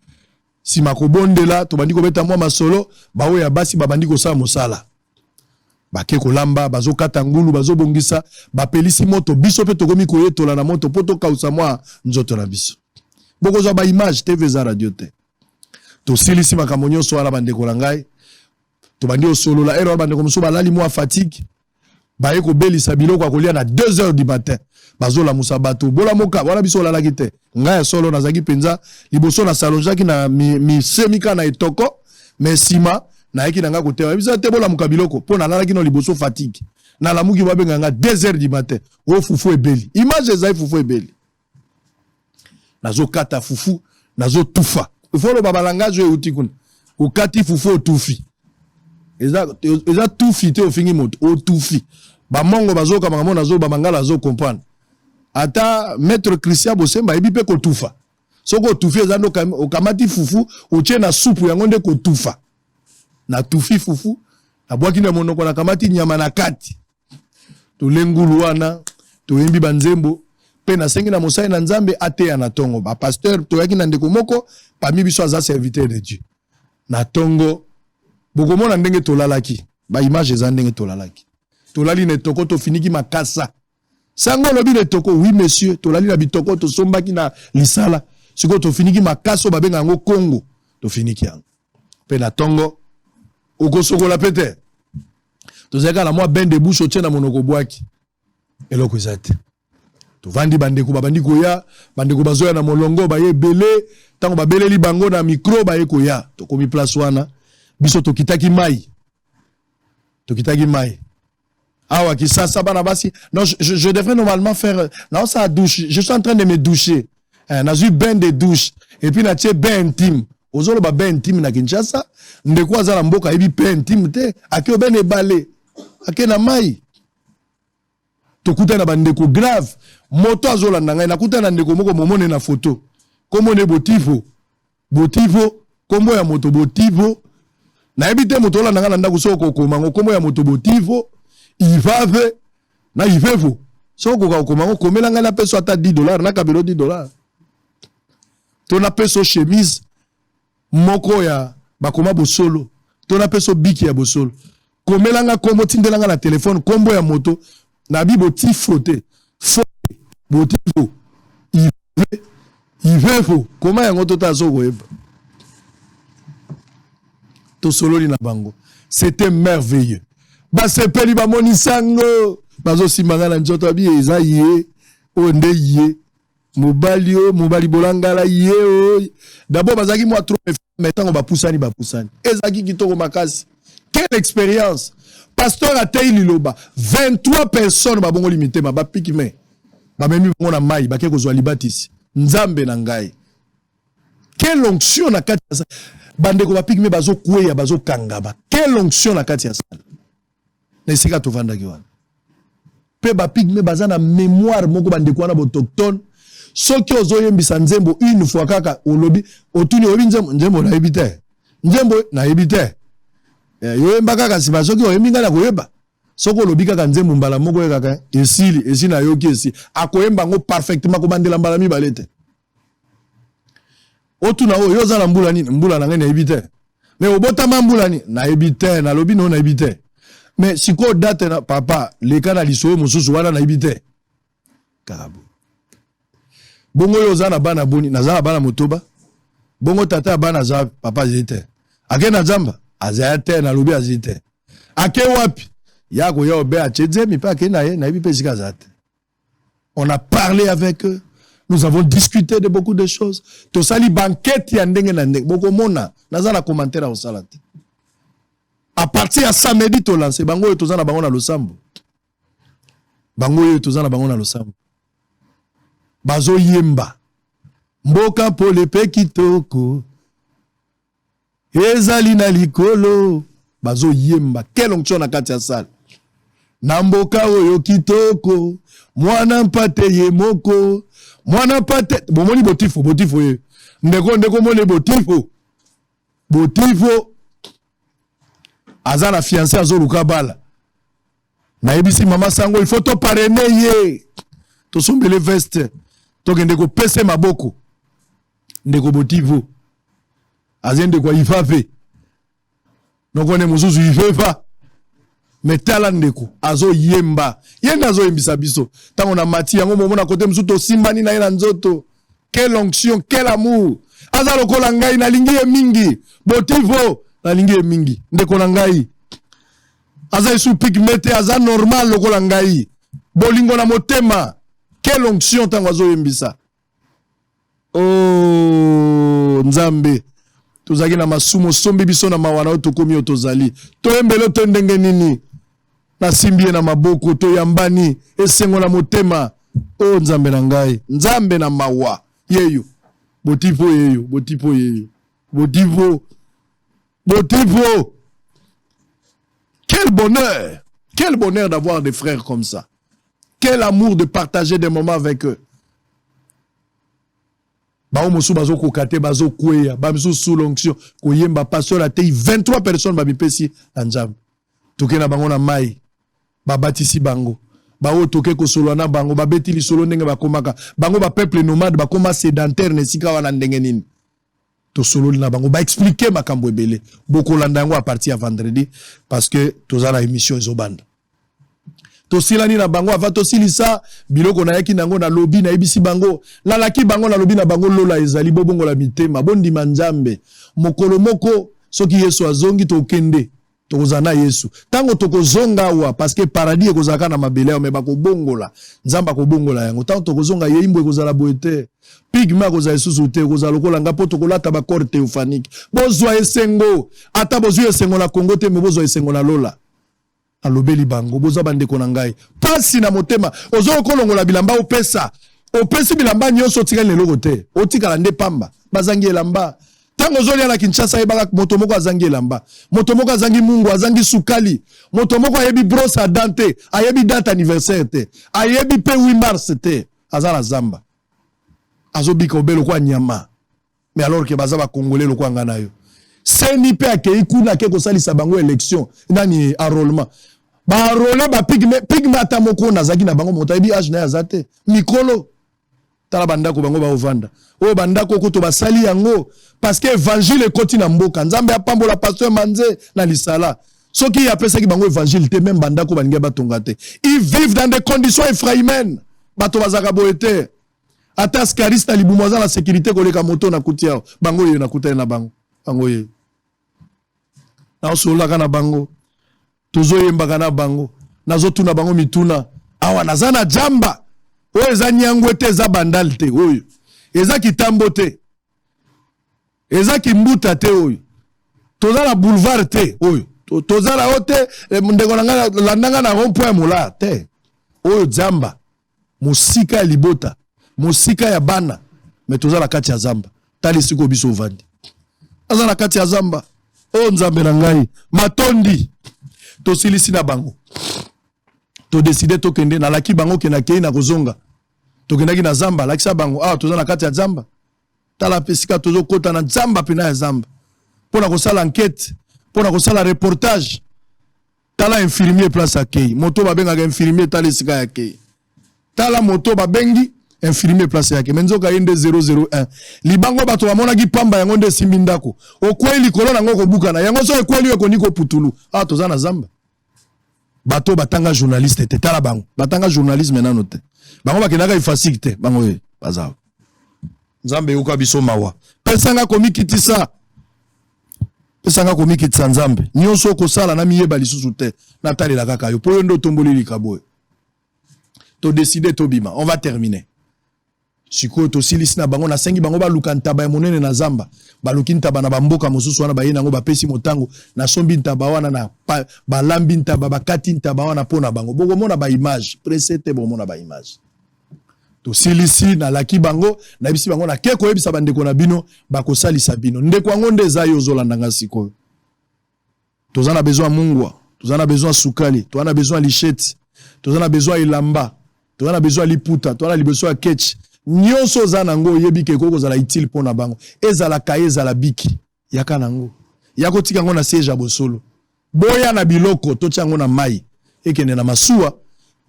Speaker 3: nsima kobondela, tobandi kobeta mwa masolo. Baoyo ya basi babandi kosala mosala, bake kolamba, bazokata ngulu, bazobongisa, bapelisi moto. Biso mpe tokomi koyetola na moto mpo tokausa mwa nzoto na biso. Bokozwa baimage, TV eza radio te. Tosilisi makambo nyonso wana, bandeko na ngai, tobandi kosolola. Heure wana bandeko mosusu balali mwa fatigue, baye kobelisa biloko ya kolia na 2 heures du matin, bazolamusa bato, bolamuka. Wana biso olalaki te. Ngai ya solo, nazalaki mpenza liboso na salongeaki na misemi kaka na etoko, mais nsima nayaki na ngai kotema biso te, bolamuka biloko, mpo nalalaki no liboso fatigue. Nalamuki, babenga nga 2 heures du matin, oyo fufu ebeli. Image ezali, fufu ebeli, nazokata fufu, nazotufa. Ifo oloba balangage oyo euti kuna. Okati fufu, otufi, eza, eza tufi te, ofingi moto, otufi. Bamongo bazoyoka makambo nazoba, mangala azocomprendre. Ata maître Christian Bosemba ayebi mpe kotufa. Soki otufi, eza nde okamati fufu, otie na supu, yango nde kotufa. Natufi fufu, nabwaki na monoko, nakamati nyama na kati, tolengulu wana, toyembi banzembo mpe nasengi na mosali na Nzambe ateya na ntongo. Bapasteur, toyaki na ndeko moko parmi biso, aza serviteur de Dieu. Na ntongo bokomona ndenge tolalaki, baimage eza ndenge tolalaki. Tolali na etoko, tofiniki makasa. Sango olobi na etoko? Oui monsieur, tolali na bitoko tosombaki na lisala. Sikoyo tofiniki makasi oyo babenga yango Congo, tofiniki yango. Pe na tongo okosokola pe te. Tozalaki kaka na mwa bain de bouche otie na monoko obwaki. Eloko eza te. Tovandi, bandeko babandi koya, bandeko bazoya na molongo, baye ebele. Ntango babeleli bango na micro, baye koya. Tokomi place wana, biso tokitaki mai. Tokitaki mai. Awa Kisasa bana basi, non, je devrais normalement faire naosala douche, je suis en train de me doucher. Eh, nazwi bain de douche et puis natie bain intime. Ozoloba bain intime na Kinshasa, ndeko aza na mboka ayebi bain intime te, ake obe na ebale, ake na mai. Tokutani na bandeko grave, moto azolanda ngai, nakutani na ndeko moko momone na photo, kombo ne Botivo. Botivo, kombo ya moto Botivo. Nayebi te moto olanda ngai na ndako soki okokoma yango kombo ya moto Botivo, Ivave na Ivevo. Soki okoka kokoma yango, komela ngai napesa ata 10 dollars, nakabelo 10 dollars. To napesa chemise moko ya bakoma bosolo, to napesa biki ya bosolo. Komela nga kombo, tindela nga na telefone kombo ya moto nabi Botifo te, fo Botifo, Ive, Ivevo, koma yango totala soki koyeba. Tosololi na bango, c'était merveilleux. Basepeli, bamoni sango bazosimba nga na nzoto, abi eza ye oyo nde ye mobali oyo, mobali bolangala ye oyo. D'abord bazalaki mwa trop, mais ntango bapusani bapusani, ezalaki kitoko makasi. Quelle expérience! Pasteur atei liloba, 23 personnes babongoli mitema, bapiki me bamemi bango na mai, bake kozwa libatisi. Nzambe na ngai, quelle onction na kati ya bandeko bapiki me bazokweya, bazokangama! Quelle onction na kati ya salle na esika tovandaki wana! Mpe bapygmées baza na mémoire moko, bandeko wana autochtone. Soki ozoyembisa nzembo une fois kaka, olobi, otuni: "Oyebi nzembo?" "Nzembo nayebi te, nzembo nayebi te." Eh, yoyemba kaka nsima. Soki oyembi, ngai nakoyeba. Soki olobi kaka nzembo mbala moko, ye kaka esili, esi nayoki, esi akoyemba yango parfaitement, kobandela mbala mibale te. Otuna oyo: "Yo oza na mbula nini?" "Mbula na ngai nayebi te." "Mais obotama mbula nini?" "Nayebi te, nalobi no nayebi te." "Mais sikoyo date na papa leka na lisolo mosusu wana, nayebi te." Kaka boye. "Bongo oyo oza na bana boni?" "Naza na bana 8." "Bongo tata ya bana aza?" "Papa azali te." "Ake na zamba?" "Azali te, nalobi azali te." "Ake wapi?" "Ya koya obe atie zemi mpe ake na ye, nayebi mpe esika aza te." On a parlé avec eux, nous avons discuté de beaucoup de choses. Tosali banquette ya ndenge na ndenge, bokomona naza na commentaire ya kosala te. À partir ya samedi tolance bango oyo toza na bango na losambo, bango oyo toza na bango na losambo, bazoyemba mboka pole mpe kitoko ezali na likolo. Bazoyemba, quelle onction na kati ya salle! Na mboka oyo kitoko, mwana mpate ye moko, mwana mpate. Bomoni Botifo, Botifo ye ndeko, ndeko moni Botifo. Botifo aza na fiancé, azoluka bala. Nayebisi mama sango, il faut toparrainer ye, tosombele veste, tokende kopesa maboko. Ndeko Botivo aza ndeko ya Ifafe, nokone mosusu Ifefa. Me tala, ndeko azoyemba, ye nde azoyembisa biso. Ntango na mati yango, momona kote mosusu tosimbani na ye na nzoto. Quelle onction, quel amour! Aza lokola ngai, nalingi ye mingi. Botivo nalingi ye mingi, ndeko na ngai. Aza esu pygmée te, aza normal lokola ngai, bolingo na motema. Quelle onction ntango azoyembisa! Oh Nzambe, tozalaki na masumu, osombi biso na mawa na oyo tokomi oyo tozali. Toyembele to ndenge nini? Nasimbi ye na maboko, toyambani, esengo na motema. O Nzambe na ngai, Nzambe na mawa, yeyo Botivo, yeyo Botivo, yeyo Botivo, Botivo. Quel bonheur, quel bonheur d'avoir des frères comme ça! Quel amour de partager des moments avec eux! Bango mosusu bazokoka te, bazokweya, bamisusu sous l'onction koyemba. Pasteur atei, 23 personnes bamipesi na Nzambe. Toke na bango na mai, babatisi bango. Baoyo toke kosolola na bango, babeti lisolo ndenge bakomaka bango bapeuple nomade, bakoma sédentaire na esika wana ndenge nini. Tosololi na bango, baexpliquer makambo ebele. Bokolanda yango à partir ya vendredi, parce que toza na émission ezobanda. Tosilani na bango. Avant tosilisa biloko nayaki nango, nalobi, nayebisi bango, nalaki bango, nalobi na bango: lola ezali, bobongola mitema, bondima Nzambe. Mokolo moko soki Yesu azongi, tokende, tokozala na Yesu ntango tokozonga awa, parce que paradis ekozalaka na mabele awa, mais bakobongola, Nzambe akobongola yango. Ntango tokozonga, yeimbo ekozala boye te, pygmée akozala lisusu te, ekozala lokola nga, mpo tokolata bacorps théophanique. Bozwa esengo, ata bozwi esengo na Kongo te, mais bozwa esengo na lola. Alobeli bango: boza bandeko na ngai. Pasi na motema, ozoki kolongola bilamba, opesa, opesi bilamba nyonso, otikali na eloko te, otikala nde pamba. Bazangi elamba. Ntango ozolia na Kinshasa, yebaka moto moko azangi elamba, moto moko azangi mungu, azangi sukali, moto moko ayebi brosse à dent te, ayebi date anniversaire te, ayebi mpe 8 mars te, aza na zamba, azobika obe lokwa nyama, mais alors que baza bakongole lokwa nga na yo. Seni mpe akei kuna, ake kosalisa bango élection nani, enrôlement, baenrôler bapygmées. Pygmée ata moko nazalaki na bango, moto ayebi age na ye aza te. Mikolo, tala bandako bango baovanda, oyo bandako kutu basali yango parce que évangile ekoti na mboka. Nzambe apambola pasteur Manze na lisala. Soki apesaki bango évangile te, même bandako balingi batonga te. Ils vivent dans des conditions infrahumaines. Bato bazalaka boye te. Ata ascaris na libumu aza na sécurité koleka moto nakuti awa. Bango oyo nakutani na bango, bango ye naosololaka na bango, tozoyembaka na bango, nazotuna bango mituna. Awa naza na jamba oyo eza Nyangwe te, eza Bandal te, oyo eza Kitambo te, eza Kimbuta te, oyo toza na boulevard te, oyo toza na oyo te. Ndeko na ngai, landanga na rond point molar te, oyo zamba, mosika ya libota, mosika ya bana, mais toza na kati ya zamba. Tala esika oyo biso ovandi, aza na kati ya zamba oyo. Nzambe na ngai, matondi. Tosilisi na bango, todécider tokende. Nalaki bango ke nakei na kozonga. Tokendaki na zamba, alakisa bango awa toza na kati ya zamba. Tala mpe esika tozokɔta na zamba, mpena ya zamba, mpo na kosala enquête, mpo na kosala reportage. Tala infirmier place akei, moto babengaka infirmier, tala esika ya kei. Tala moto babengi infirmier place yake, mais nzoka ye nde 001. Libango bato bamonaki pamba, yango nde esimbi ndako. Okwei likolo nango, kobukana yango. So ekweli oyo, ekoni koputulu. Awa toza na zamba. Bato batanga journaliste te, tala bango, batanga journalisme nano te, bango bakendaka IFASIC te, bango oyo baza. Nzambe, yoka biso mawa, pesanga komikitisa, pesanga komikitisa. Nzambe, nyonso okosala na miyeba lisusu te, natalela kaka yo, mpo yo nde otomboli likabo oyo. Todécider tobima. On va terminer sikoyo. Tosilisi na bango, nasengi bango baluka ntaba ya monene na zamba. Baluki ntaba na bamboka mosusu wana, baye nango, bapesi motango. Nasombi ntaba wana na balambi ntaba, bakati ntaba wana mpo na bango. Bokomona baimage presse te, bokomona baimage. Tosilisi, nalaki bango, nayebisi bango nake koyebisa bandeko na bino, bakosalisa bino. Ndeko yango nde eza yo ozolanda nga sikoyo. Toza na besoin ya mungwa, toza na besoin ya sukali, toza na besoin ya lisheti, toza na besoin ya elamba, toza na besoin ya liputa, toza na besoin ya ketch. Nyonso oza nango, oyebi ke ekoki kozala utile mpo na bango, ezala kaye, ezala biki, yaka nango, ya kotika yango na siège ya Bosolo. Boya na biloko, totia yango na mai, ekende na masuwa.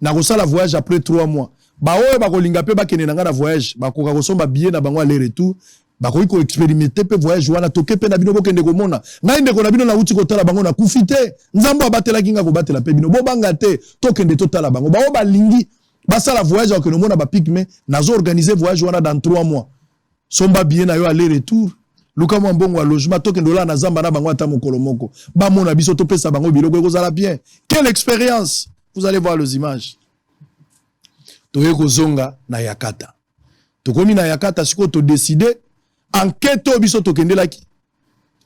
Speaker 3: Nakosala voyage après 3 mois. Baoyo bakolinga mpe bakende na ngai na voyage, bakoka kosomba billet na bango aller retour, bakoki koexpérimenter mpe voyage wana. Toke mpe na bino, bokende komona ngai. Ndeko na bino, nauti kotala bango, nakufi te. Nzambe abatelaki nga, kobatela mpe bino. Bobanga te, tokende totala bango. Bao balingi basala voyage, akende omona bapygmées. Nazo organiser voyage wana dans 3 mois. Somba billet na yo aller retour, luka mwa mbongo ya logement, tokende olala na zamba na bango ata mokolo moko, bamona biso, topesa bango biloko, ekozala bien. Quelle expérience! Vous allez voir les images. Toye kozonga na Yakata, tokomi na Yakata sikoyo. Todécider enquête oyo biso tokendelaki,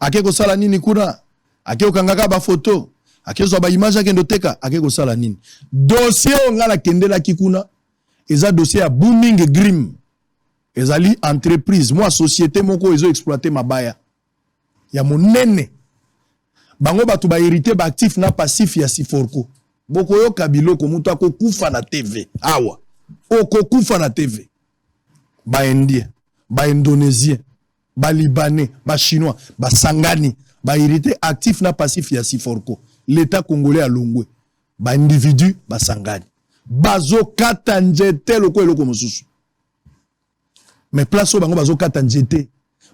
Speaker 3: ake kosala nini kuna? Ake kokangaka bafoto, ake zwa baimage, akende oteka, ake kosala nini? Dossier oyo ngai nakendelaki kuna eza dossier ya Booming Grim. Ezali entreprise, mwa société moko ezoexploiter mabaya ya monene. Bango bato bahériter baactif na passif ya Siforco. Bokoyoka biloko, moto akokufa na TV awa, okokufa na TV. Baindien, baindonésien, balibanais, bachinois basangani, bahériter actif na passif ya Siforco. L'état congolais alongwe, baindividu basangani, bazokata nzete lokola eloko mosusu. Mais place oyo bango bazokata nzete,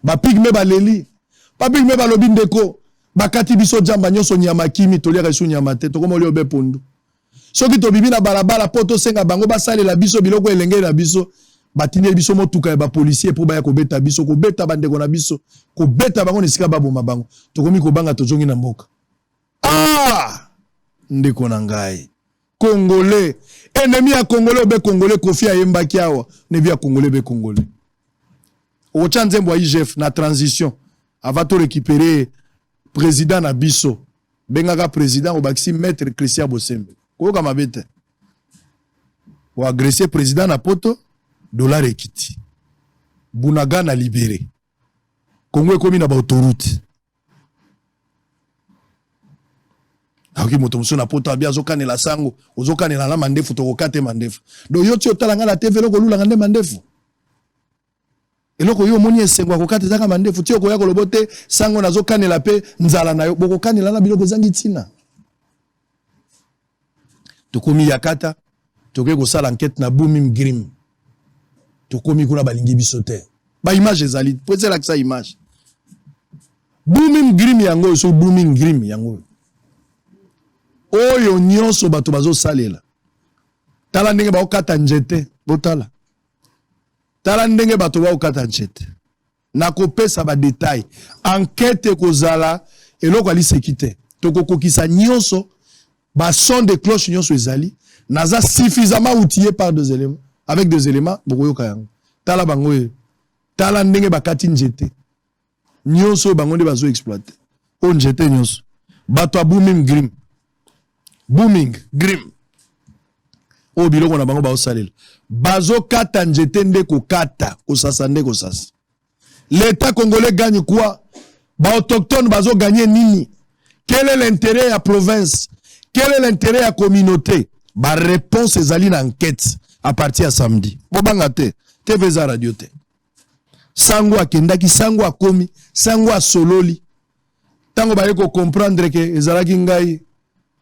Speaker 3: bapygmées baleli, bapygmées balobi: ndeko, bakati biso jamba nyonso, nyama kimi, toliaka esu nyama te, tokoma olia obe pondu. Soki tobimi na balabala mpo tosenga bango basalela biso biloko elengeli na biso, batindeli biso motuka ya bapolisier mpo baya kobeta biso, kobeta bandeko na biso, kobeta bango na esika baboma bango. Tokomi kobanga, tozongi na mboka. Ah! Ndeko na ngai, Congolais, ennemi ya Congolais obe Congolais, Koffi ayembaki awa, nebi ya Congolais be Congolais. Okotya nzembo ya IGF na transition avant to récupérer président na biso. Bengaka président obakisi maître Christian Bosembe. Koyoka mabe te. O agresser président na poto, dollar ekiti. Bunagana libéré. Congo ekomi na ba autoroute. Nayoki moto mosusu na poto abi azokanela sango, ozokanela na mandefu, tokokate mandefu. Donc yo ti otala nga na TV eloko olulaka nde mandefu. Eloko yo omoni esengo ya kokata ezaka mandefu, ti okoya kolobo te sango nazokanela pe nzala na yo, bokokanela na biloko ezangi ntina. Tokomi Yakata, tokoki kosala enquête na Booming Grim. Tokomi kuna balingi biso te. Ba image ezali, po ezelakisa image. Booming Grim yango oyo, soki Booming Grim yango oyo. Oyo nyonso bato bazosalela. Tala ndenge bakokata nzete, botala. Tala ndenge bato bakokata nzete. Nakopesa ba details. Enquete ekozala eloko ya liseki te. Tokokokisa nyonso, ba sons de cloche nyonso ezali. Naza suffisamment outillé par des elements, avec des elements, bokoyoka yango. Tala bango oyo. Tala ndenge bakati nzete. Nyonso oyo bango nde bazo exploiter. Oyo nzete nyonso. Bato ya Booming Grim. Booming Grim. Oyo biloko na bango baosalela. Bazokata nzete nde kokata, kosasa nde kosasa. L'État congolais gagne quoi? Ba autochtones bazo gagner nini? Quel est l'intérêt ya province? Quel est l'intérêt ya communauté? Ba réponse ezali na enquête à partir ya samedi. Bobanga te, TV eza radio te. Sango akendaki, sango akomi, sango asololi. Tango baye ko comprendre que ezalaki ngai,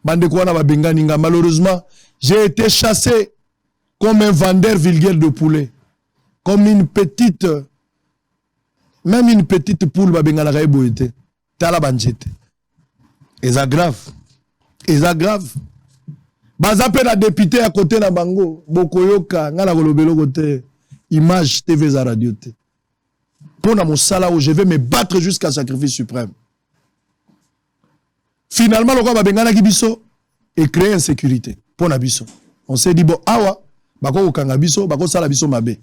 Speaker 3: bandeko wana babengani nga. Malheureusement, j'ai été chassé comme un vendeur vulgaire de poulet. Comme une petite, même une petite poule babenganaka ye boye te. Tala ba nzete. Eza grave. Eza grave. Baza pe na député ya côté na bango. Bokoyoka, nga na koloba eloko te. Image TV eza radio te. Pona mosala oyo, je vais me battre jusqu'à sacrifice suprême. Finalement, lokola babenganaki biso, et créer insécurité pona biso. On s'est dit bon, awa bako kokanga biso, bako sala biso mabe.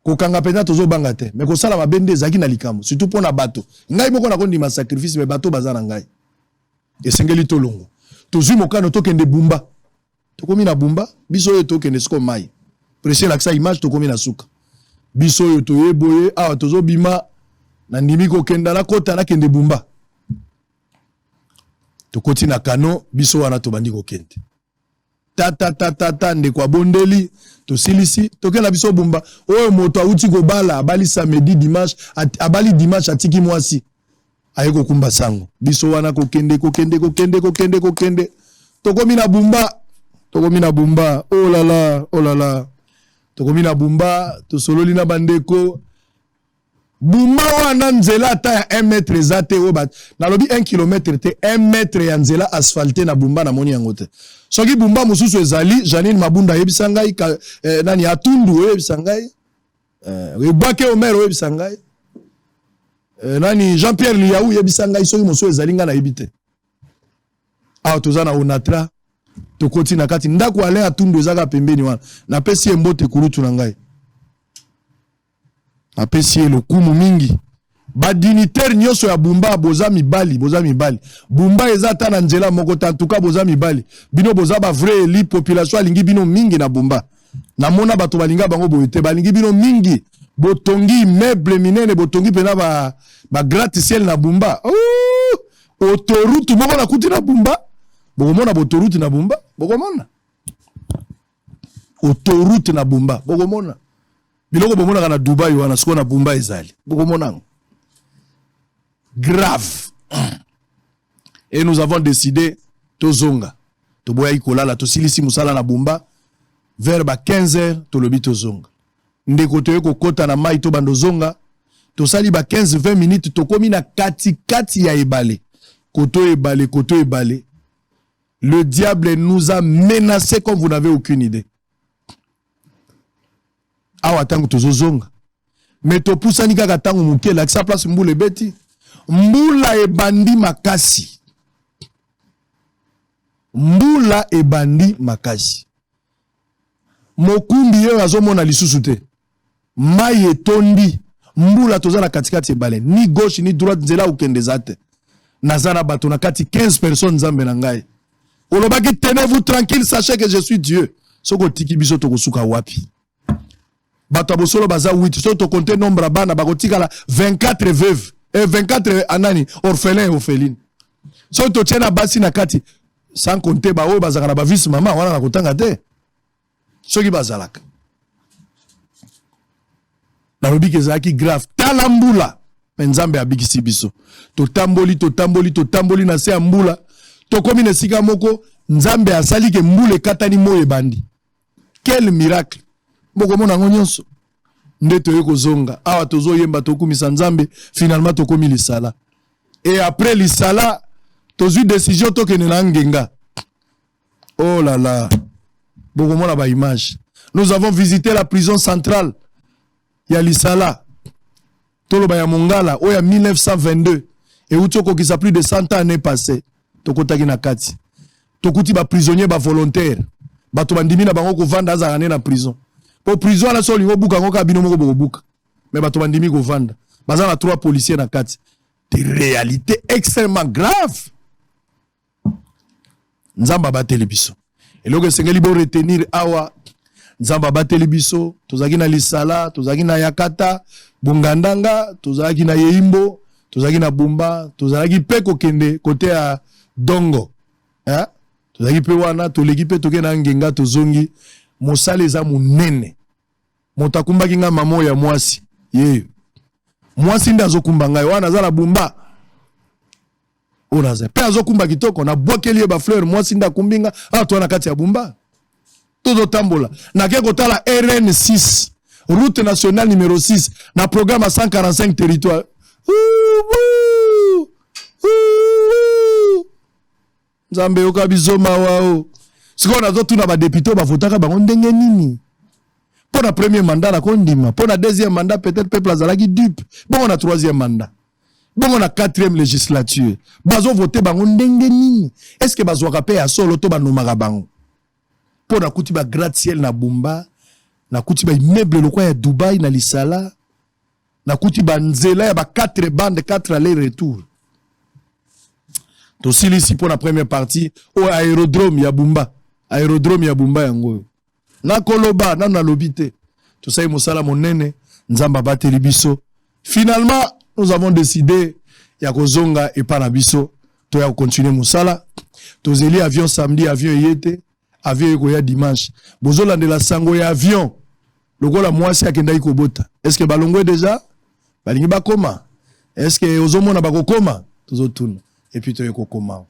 Speaker 3: Kokanga penza tozo banga te, mais kosala mabe nde ezalaki na likambo, surtout pona bato. Ngai moko nako ndima sacrifice, mais bato baza na ngai. Esengeli tolongwa. Tozwi mokano tokende Bumba. Tokomi na Bumba, biso oyo tokende siko mai. Presse lakisa image, tokomi na suka. Biso oyo toye boye, awa tozo bima, na ndimi kokenda na kota na kende Bumba. Tokoti na kano, biso wana tobandi kokende. Ta ta ta ta ta, ndeko abondeli, tosilisi, tokenda biso Bumba. Oyo moto awuti kobala, abali samedi dimanche, abali dimanche atiki mwasi. Aye kokumba sango. Biso wana kokende, kokende, kokende, kokende, kokende. Tokomi na Bumba. Tokomi na Bumba. Oh là là, oh là là. Tokomi na Bumba, tosololi na bandeko. Bumba wana nzela ata ya 1 mètre eza te, oyo ba, nalobi 1 kilomètre te, 1 mètre ya nzela asphalte na Bumba namoni yango te. Soki Bumba mosusu ezali, Janine Mabunda ayebisa ngai, ka, nani Atundu oyebisa ngai, Ebwake Omer oyebisa ngai, nani Jean-Pierre Liaou oyebisa ngai, soki mosusu ezali ngai nayebi te. Awa toza na Onatra, tokoti na kati ndako Alain Atundu ezaka pembeni wana. Napesi ye mbote kulutu na ngai. Napesi ye lokumu mingi. Ba dignitaires nyonso ya Bumba, boza mibali, boza mibali. Bumba eza ata na nzela moko te, en tout cas boza mibali. Bino boza ba vrai élu, population alingi bino mingi na Bumba. Namona bato balinga bango boye te, balingi bino mingi. Botongi immeuble minene, botongi pena ba gratte-ciel na Bumba. Ouh! Autoroute moko nakuti na Bumba. Bokomona autoroute na Bumba, bokomona. Autoroute na Bumba, bokomona. Biloko bomonaka na Dubai wana, sikoyo na Bumba ezali. Bokomona yango. Grave. Et nous avons décidé tozonga. Toboyaki kolala, tosilisi mosala na Bumba vers ba 15 heures, tolobi tozonga. Ndeko toye kokota na mai to bando zonga, tosali ba 15-20 minutes, tokomi na katikati ya ebale. Koto ebale, koto ebale. Le diable nous a menacé comme vous n'avez aucune idée. Awa ntango tozozonga, me topusani kaka ntango moke, elakisa place mbula ebeti, mbula ebandi makasi, mbula ebandi makasi. Mokumbi oyo azomona lisusu te, mai etondi, mbula, toza na katikati ebale, ni gauche ni droite, nzela okende eza te. Naza na bato na kati, 15 personnes. Nzambe na ngai, olobaki: "Tenez-vous tranquille, sachez que je suis Dieu." Soki otiki biso, tokosuka wapi? Bato ya bosolo baza 8. Soki tokonte nombre ya bana, bakotikala 24 veuve et 24 anani, orphelin et orpheline. Soki totie na basi na kati, sans compter baoyo bazalaka na bavice mama wana na kotanga te, soki bazalaka. Nalobi ke ezalaki grave. Tala mbula, me Nzambe abikisi biso. Totamboli, totamboli, totamboli na se ya mbula, tokomi na esika moko, Nzambe asali ke mbula ekatani, moi ebandi. Quel miracle! Bokomona yango nyonso. Nde toye kozonga awa, tozoyemba, tokumisa Nzambe. Finalement tokomi Lisala et après Lisala, tozwi décision tokende na Ngenga. Oh là là, bokomona baimage. Nous avons visité la prison centrale ya Lisala, toloba ya Mongala, oyo ya 1922, euti okokisa plus de 100 ans année passée. Tokotaki na kati, tokuti baprisonnier bavolontaire, bato bandimi na bango kovanda. Azalaka nde na prison, po prison wana so olingi obuka yango, kaka bino moko bokobuka, me bato bandimi kovanda. Baza na trois policiers na kati. Des réalités extrêmement grave. Nzambe abateli biso. Eloko esengeli boretenir awa, Nzambe abateli biso. Tozalaki na Lisala, tozalaki na Yakata, Bongandanga, tozalaki na Yeimbo, tozalaki na Bumba, tozalaki mpe kokende kote ya Dongo, eh? Tozalaki mpe wana, toleki mpe, tokende na Ngenga, tozongi. Mosala eza monene. Moto akumbaki ngai, mama oyo ya mwasi, yeyo mwasi nde azokumba ngai wana. Aza na Bumba oyo naza mpe, azokumba kitoko, nabwakeli ye bafleur. Mwasi nde akumbi nga awa. Toza na kati ya Bumba, tozotambola, nake kotala RN 6, route nationale numéro 6, na programme ya 145 territoire. Ouh, ouh, Nzambe, yoka biso mawa. O sikoyo nazotuna badéputé oyo bavotaka bango ndenge nini? Mpo na premier mandat nakondima, mpo na deuxième mandat peut-être peuple azalaki dupe, bongo na troisième mandat, bongo na quatrième législature, bazovote bango ndenge nini? Est ce que bazwaka mpe ya solo to banomaka bango? Mpo nakuti bagratte-ciel na Bumba, nakuti baimmeuble lokwa ya Dubai na Lisala, nakuti banzela ya ba 4 bande, 4 aller retour. Tosilisi mpo na première partie oyo. Aérodrome ya Bumba, aérodrome ya Bumba yango oyo nakoloba nanu, nalobi te. Tosali mosala monene, Nzambe abateli biso. Finalement nous avons décidé ya kozonga epa na biso, toya kocontinue mosala. Tozeli avion samedi, avion eye te. Avion ekoya dimanche. Bozolandela sango ya avion lokola mwasi akendaki kobota. Est ce que balongwe déjà, balingi bakoma? Est ce que ozomona bakokoma? Tozotuna. Et puis toye kokoma.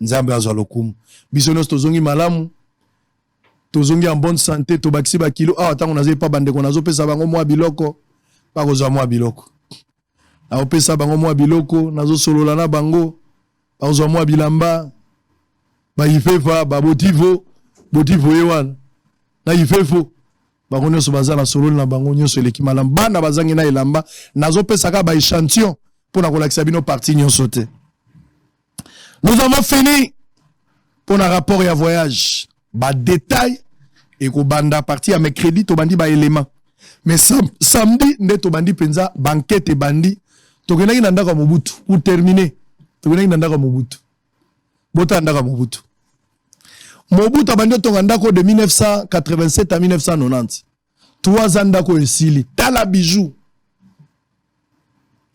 Speaker 3: Nzambe azwa lokumu. Biso nyonso tozongi malamu, tozongi en bonne santé, tobakisi bakilo awa. Ntango naza epa bandeko, nazopesa bango mwa biloko, bakozwa mwa biloko, naopesa bango mwa biloko, nazosolola na bango, bakozwa mwa bilamba. Baifefa babotivo, botivo ye wana na ifefo, bango nyonso baza na sololi na bango nyonso, eleki malamu. Bana bazangi na elamba. Nazopesaka baéchantillon mpo na kolakisa bino partie nyonso te. Nous avons fini mpo na rapport ya voyage. Badetail ekobanda partir ya mercredi. Tobandi baélément, mais samedi nde tobandi mpenza bankete ebandi. Tokendaki na ndako ya Mobutu. Pour terminer, tokendaki na ndako ya Mobutu. Botala ndako ya Mobutu. Mobutu abandi otonga ndako de 1987 à 1990, 3 ans ndako esili. Tala bijou,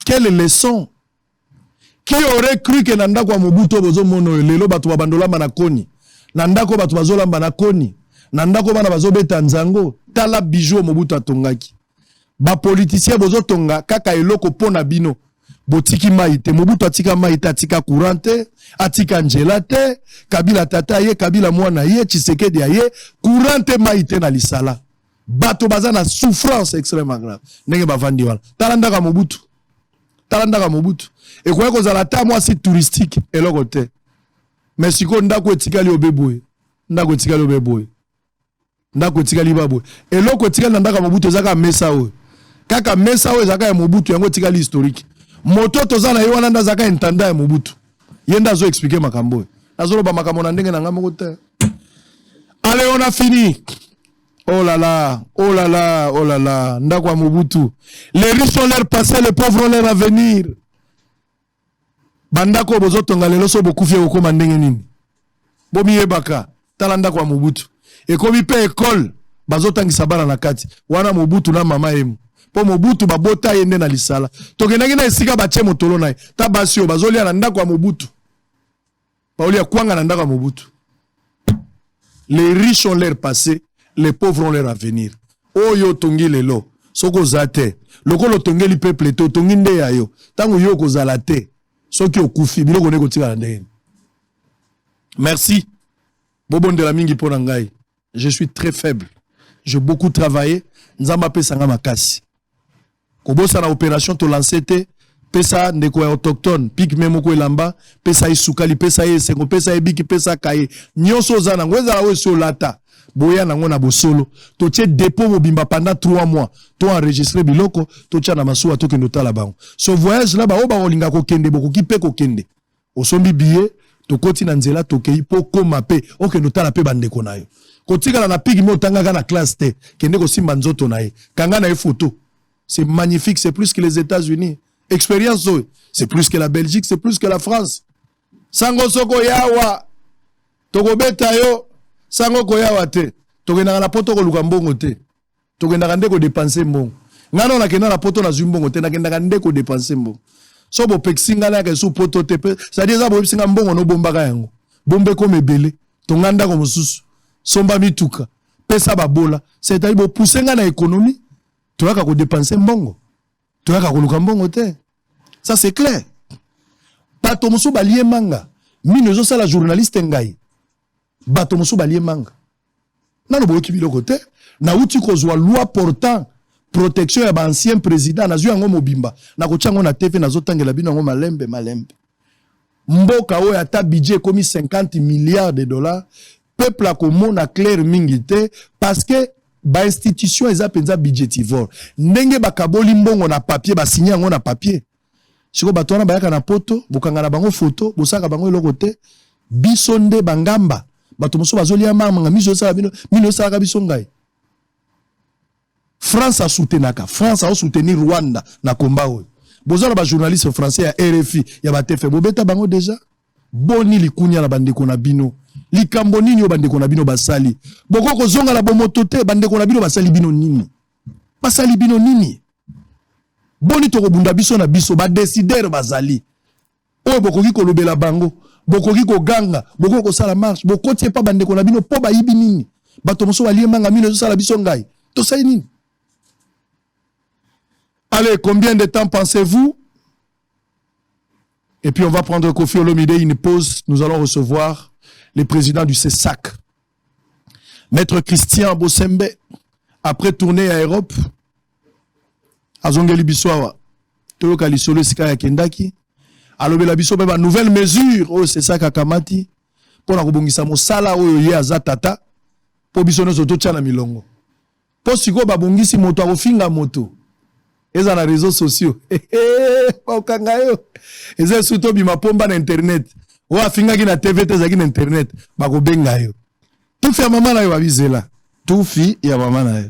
Speaker 3: quelle leçon! Qui aurait cru que na ndako ya Mobutu oyo bozomona oyo lelo, bato babandolamba na koni na ndako, bato bazolamba na koni na ndako, bana bazobeta nzango? Tala bijou oyo Mobutu atongaki. Bapoliticien bozotonga kaka eloko mpo na bino, botiki mai te. Mobutu atika mai te, atika courant te, atika nzela te. Kabila tata ye, Kabila mwana ye, Tshisekedi aye, courant te, mai te na Lisala. Bato baza na souffrance extrêmement grave ndenge bavandi wana. Tala ndako ya Mobutu, tala ndako ya Mobutu. Ekoki kozala ata mwasi touristique, eloko te. Mais sikoyo ndako etikali obe boye, ndako etikali obe boye, ndako etikali ba boye. Eloko etikali na ndako ya Mobutu eza kaka mesa oyo, kaka mesa oyo ezalaka ya Mobutu, yango etikali historique. Moto toza na ye wana nde azalaka intendant ya Mobutu, ye nde azo expliquer makambo oyo. Nazoloba makambo na ndenge na ngai moko te. Allez, on a fini. Oh là là, oh là là, oh là là, ndako ya Mobutu. Les riches ont leur passé, les pauvres ont leur avenir. Bandako oyo bozotonga lelo, so bokufi ekokóma ndenge nini? Bomiyebaka. Tala ndako ya Mobutu ekomi mpe ekole, bazotangisa bana na kati wana. Mobutu na mama yemo, mpo Mobutu babota ye nde na lisala. Tokendaki na esika batie motolo na ye. Ta basi oyo bazolia na ndako ya Mobutu, baolia kwanga na ndako ya Mobutu. Les riches ont leur passé, les pauvres ont leur avenir. Oyo otongi lelo, soki oza te, lokola otongeli peuple te, otongi nde ya yo. Ntango yo okozala te, soki okufi, biloko nde ekotikala ndenge? Merci. Bobondela mingi mpo na ngai. Je suis très faible, j'ai beaucoup travaillé. Nzambe apesanga makasi. Kobosana opération tolance te. Pesa ndeko ya autochtone pygmée moko elamba, pesa ye sukali, pesa ye esengo, pesa ye biki, pesa kaye nyonso oza nango, ezala oyo esi olata. Boya nango na Bosolo. Totie dépôt mobimba pendant 3 mois, to enregistre biloko, totia na masuwa, tokende otala bango. Ce voyage là, baoyo bakolinga kokende, bokoki mpe kokende. Osombi billet, tokoti na nzela, tokei mpo koma mpe okende otala mpe bandeko na yo. Kotikala na pygmée otangaka na classe te, kende kosimba nzoto na ye, kanga na ye photo. C'est magnifique, c'est plus que les États-Unis. Expérience oyo, c'est plus que la Belgique, c'est plus que la France. Sango, soko yawa tokobeta yo. Sango, koyawa te. Tokendaka na Poto koluka mbongo te, tokendaka nde kodépenser mbongo. Ngai nano nakenda na Poto, nazwi mbongo te, nakendaka nde kodépenser mbongo. So bopekisi ngai nayaka esu Poto te, c'est-à-dire eza boyebisi ngai mbongo nobombaka yango, bomba ekoma ebele, tonga ndako mosusu, somba mituka, pesa babola. C'est-à-dire bopuse ngai na économie. Toyaka kodépenser mbongo, toyaka koluka mbongo te, ça c'est clair. Bato mosusu balie manga, mino ezosala journaliste ngai. Bato mosusu balie manga, nano boyoki biloko te. Nauti kozwa loi portant protection ya baancien président, nazwi yango mobimba, nakotia yango na TV, nazotangela bino yango malembe malembe. Mboka oyo, ata budget ekomi 50 milliards de dollars, peuple akomona clair mingi te, parce que bainstitution eza mpenza budgétivore. Ndenge bakaboli mbongo na papier, basinye yango na papier. Sikoyo bato wana bayaka na Poto, bokanga na bango foto, bosalaka bango eloko te. Biso nde bangamba. Bato mosusu bazolia manga, miso esala bino, mino esalaka biso ngai. France asoutenaka, France aosoutenir Rwanda na komba oyo. Boza na bajournaliste français ya RFI, ya baTF, bobeta bango déjà. Boni likunya na bandeko na bino? Likambo nini oyo bandeko na bino basali? Boko kozonga na bomoto te. Bandeko na bino basali bino nini? Basali bino nini? Boni tokobunda biso na biso? Badécideurs bazali oyo bokoki kolobela bango, bokoki koganga, bokoki kosala marche. Bokoti epa bandeko na bino mpo bayibi nini? Bato mosusu balie manga, mino ezosala biso ngai. Tosali nini? Allez, combien de temps pensez-vous? Et puis on va prendre Kofi Olomide une pause. Nous allons recevoir le président du CESAC, Maître Christian Bosembe, après tournée à Europe. Azongeli biso awa, toyoka lisolo esika yakendaki, alobela biso mpe banouvelle mesure oyo CESAC akamati mpona kobongisa mosala oyo ye aza tata, mpo biso nyonso totya na milongo. Mpo sikoyo babongisi, moto akofinga moto eza na réseaux sociaux, bakokanga yo. Eza esu tobima pomba na internet. Oyo afingaki na TV te, ezalaki na internet, bakobenga yo tufi ya mama na yo. Babizela tufi ya mama na yo,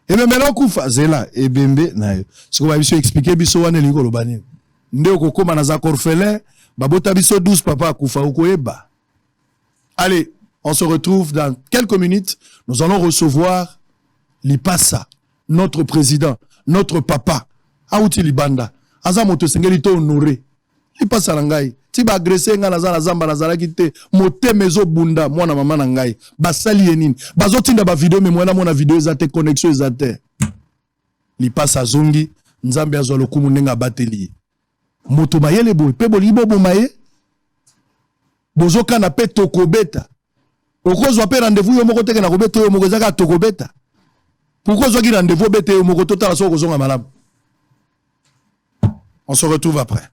Speaker 3: ebembe na okufa, zela ebembe na yo. Sikoyo babiso expliquer biso wana elingi koloba nini. Nde okokóma na zaka orphelin, babota biso 12, papa akufa, okoyeba. Allez, on se retrouve dans quelques minutes. Nous allons recevoir Lipasa, notre président, notre papa. Auti libanda, aza moto esengeli to honoré. Lipasa na ngai, ti baagresser ngai, naza na zamba, nazalaki te, motema ezobunda. Mwana mama na ngai, basali ye nini? Bazotinda bavideo, me mwana mona video eza te, connexion eza te. Lipasa azongi, Nzambe azwa lokumu ndenge abateli ye. Moto mayele boye mpe bolingi boboma ye, bozokana mpe tokobeta. Okozwa mpe rendez-vous yo moko teke na kobeta yo moko, eza kaka tokobeta. Pourquoi ozwaki rendez-vous obeta yo moko? Totala soki okozonga malamu. On se retrouve après.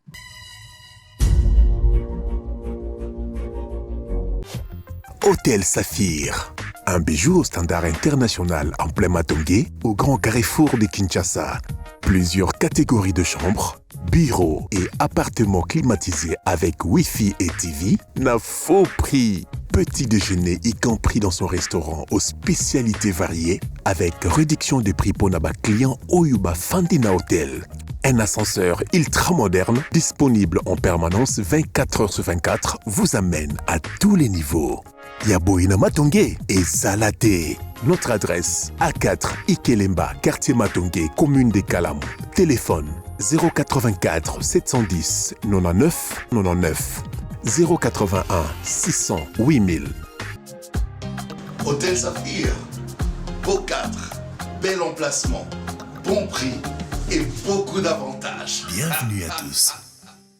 Speaker 1: Hôtel Saphir. Un bijou au standard international en plein Matonge, au grand carrefour de Kinshasa. Plusieurs catégories de chambres, bureaux et appartements climatisés avec Wi-Fi et TV na faux prix. Petit déjeuner y compris dans son restaurant aux spécialités variées avec réduction des prix pour ba client oyo bafandi na hôtel. Un ascenseur ultra moderne disponible en permanence 24 heures sur 24 vous amène à tous les niveaux. Ya boye na Matonge ezala te. Notre adresse A4 Ikelemba, quartier Matonge, commune de Kalamu. Téléphone 084 710 99 99 081 600 8000.
Speaker 2: Hôtel Saphir, beau cadre, bel emplacement, bon prix et beaucoup d'avantages.
Speaker 1: Bienvenue à tous.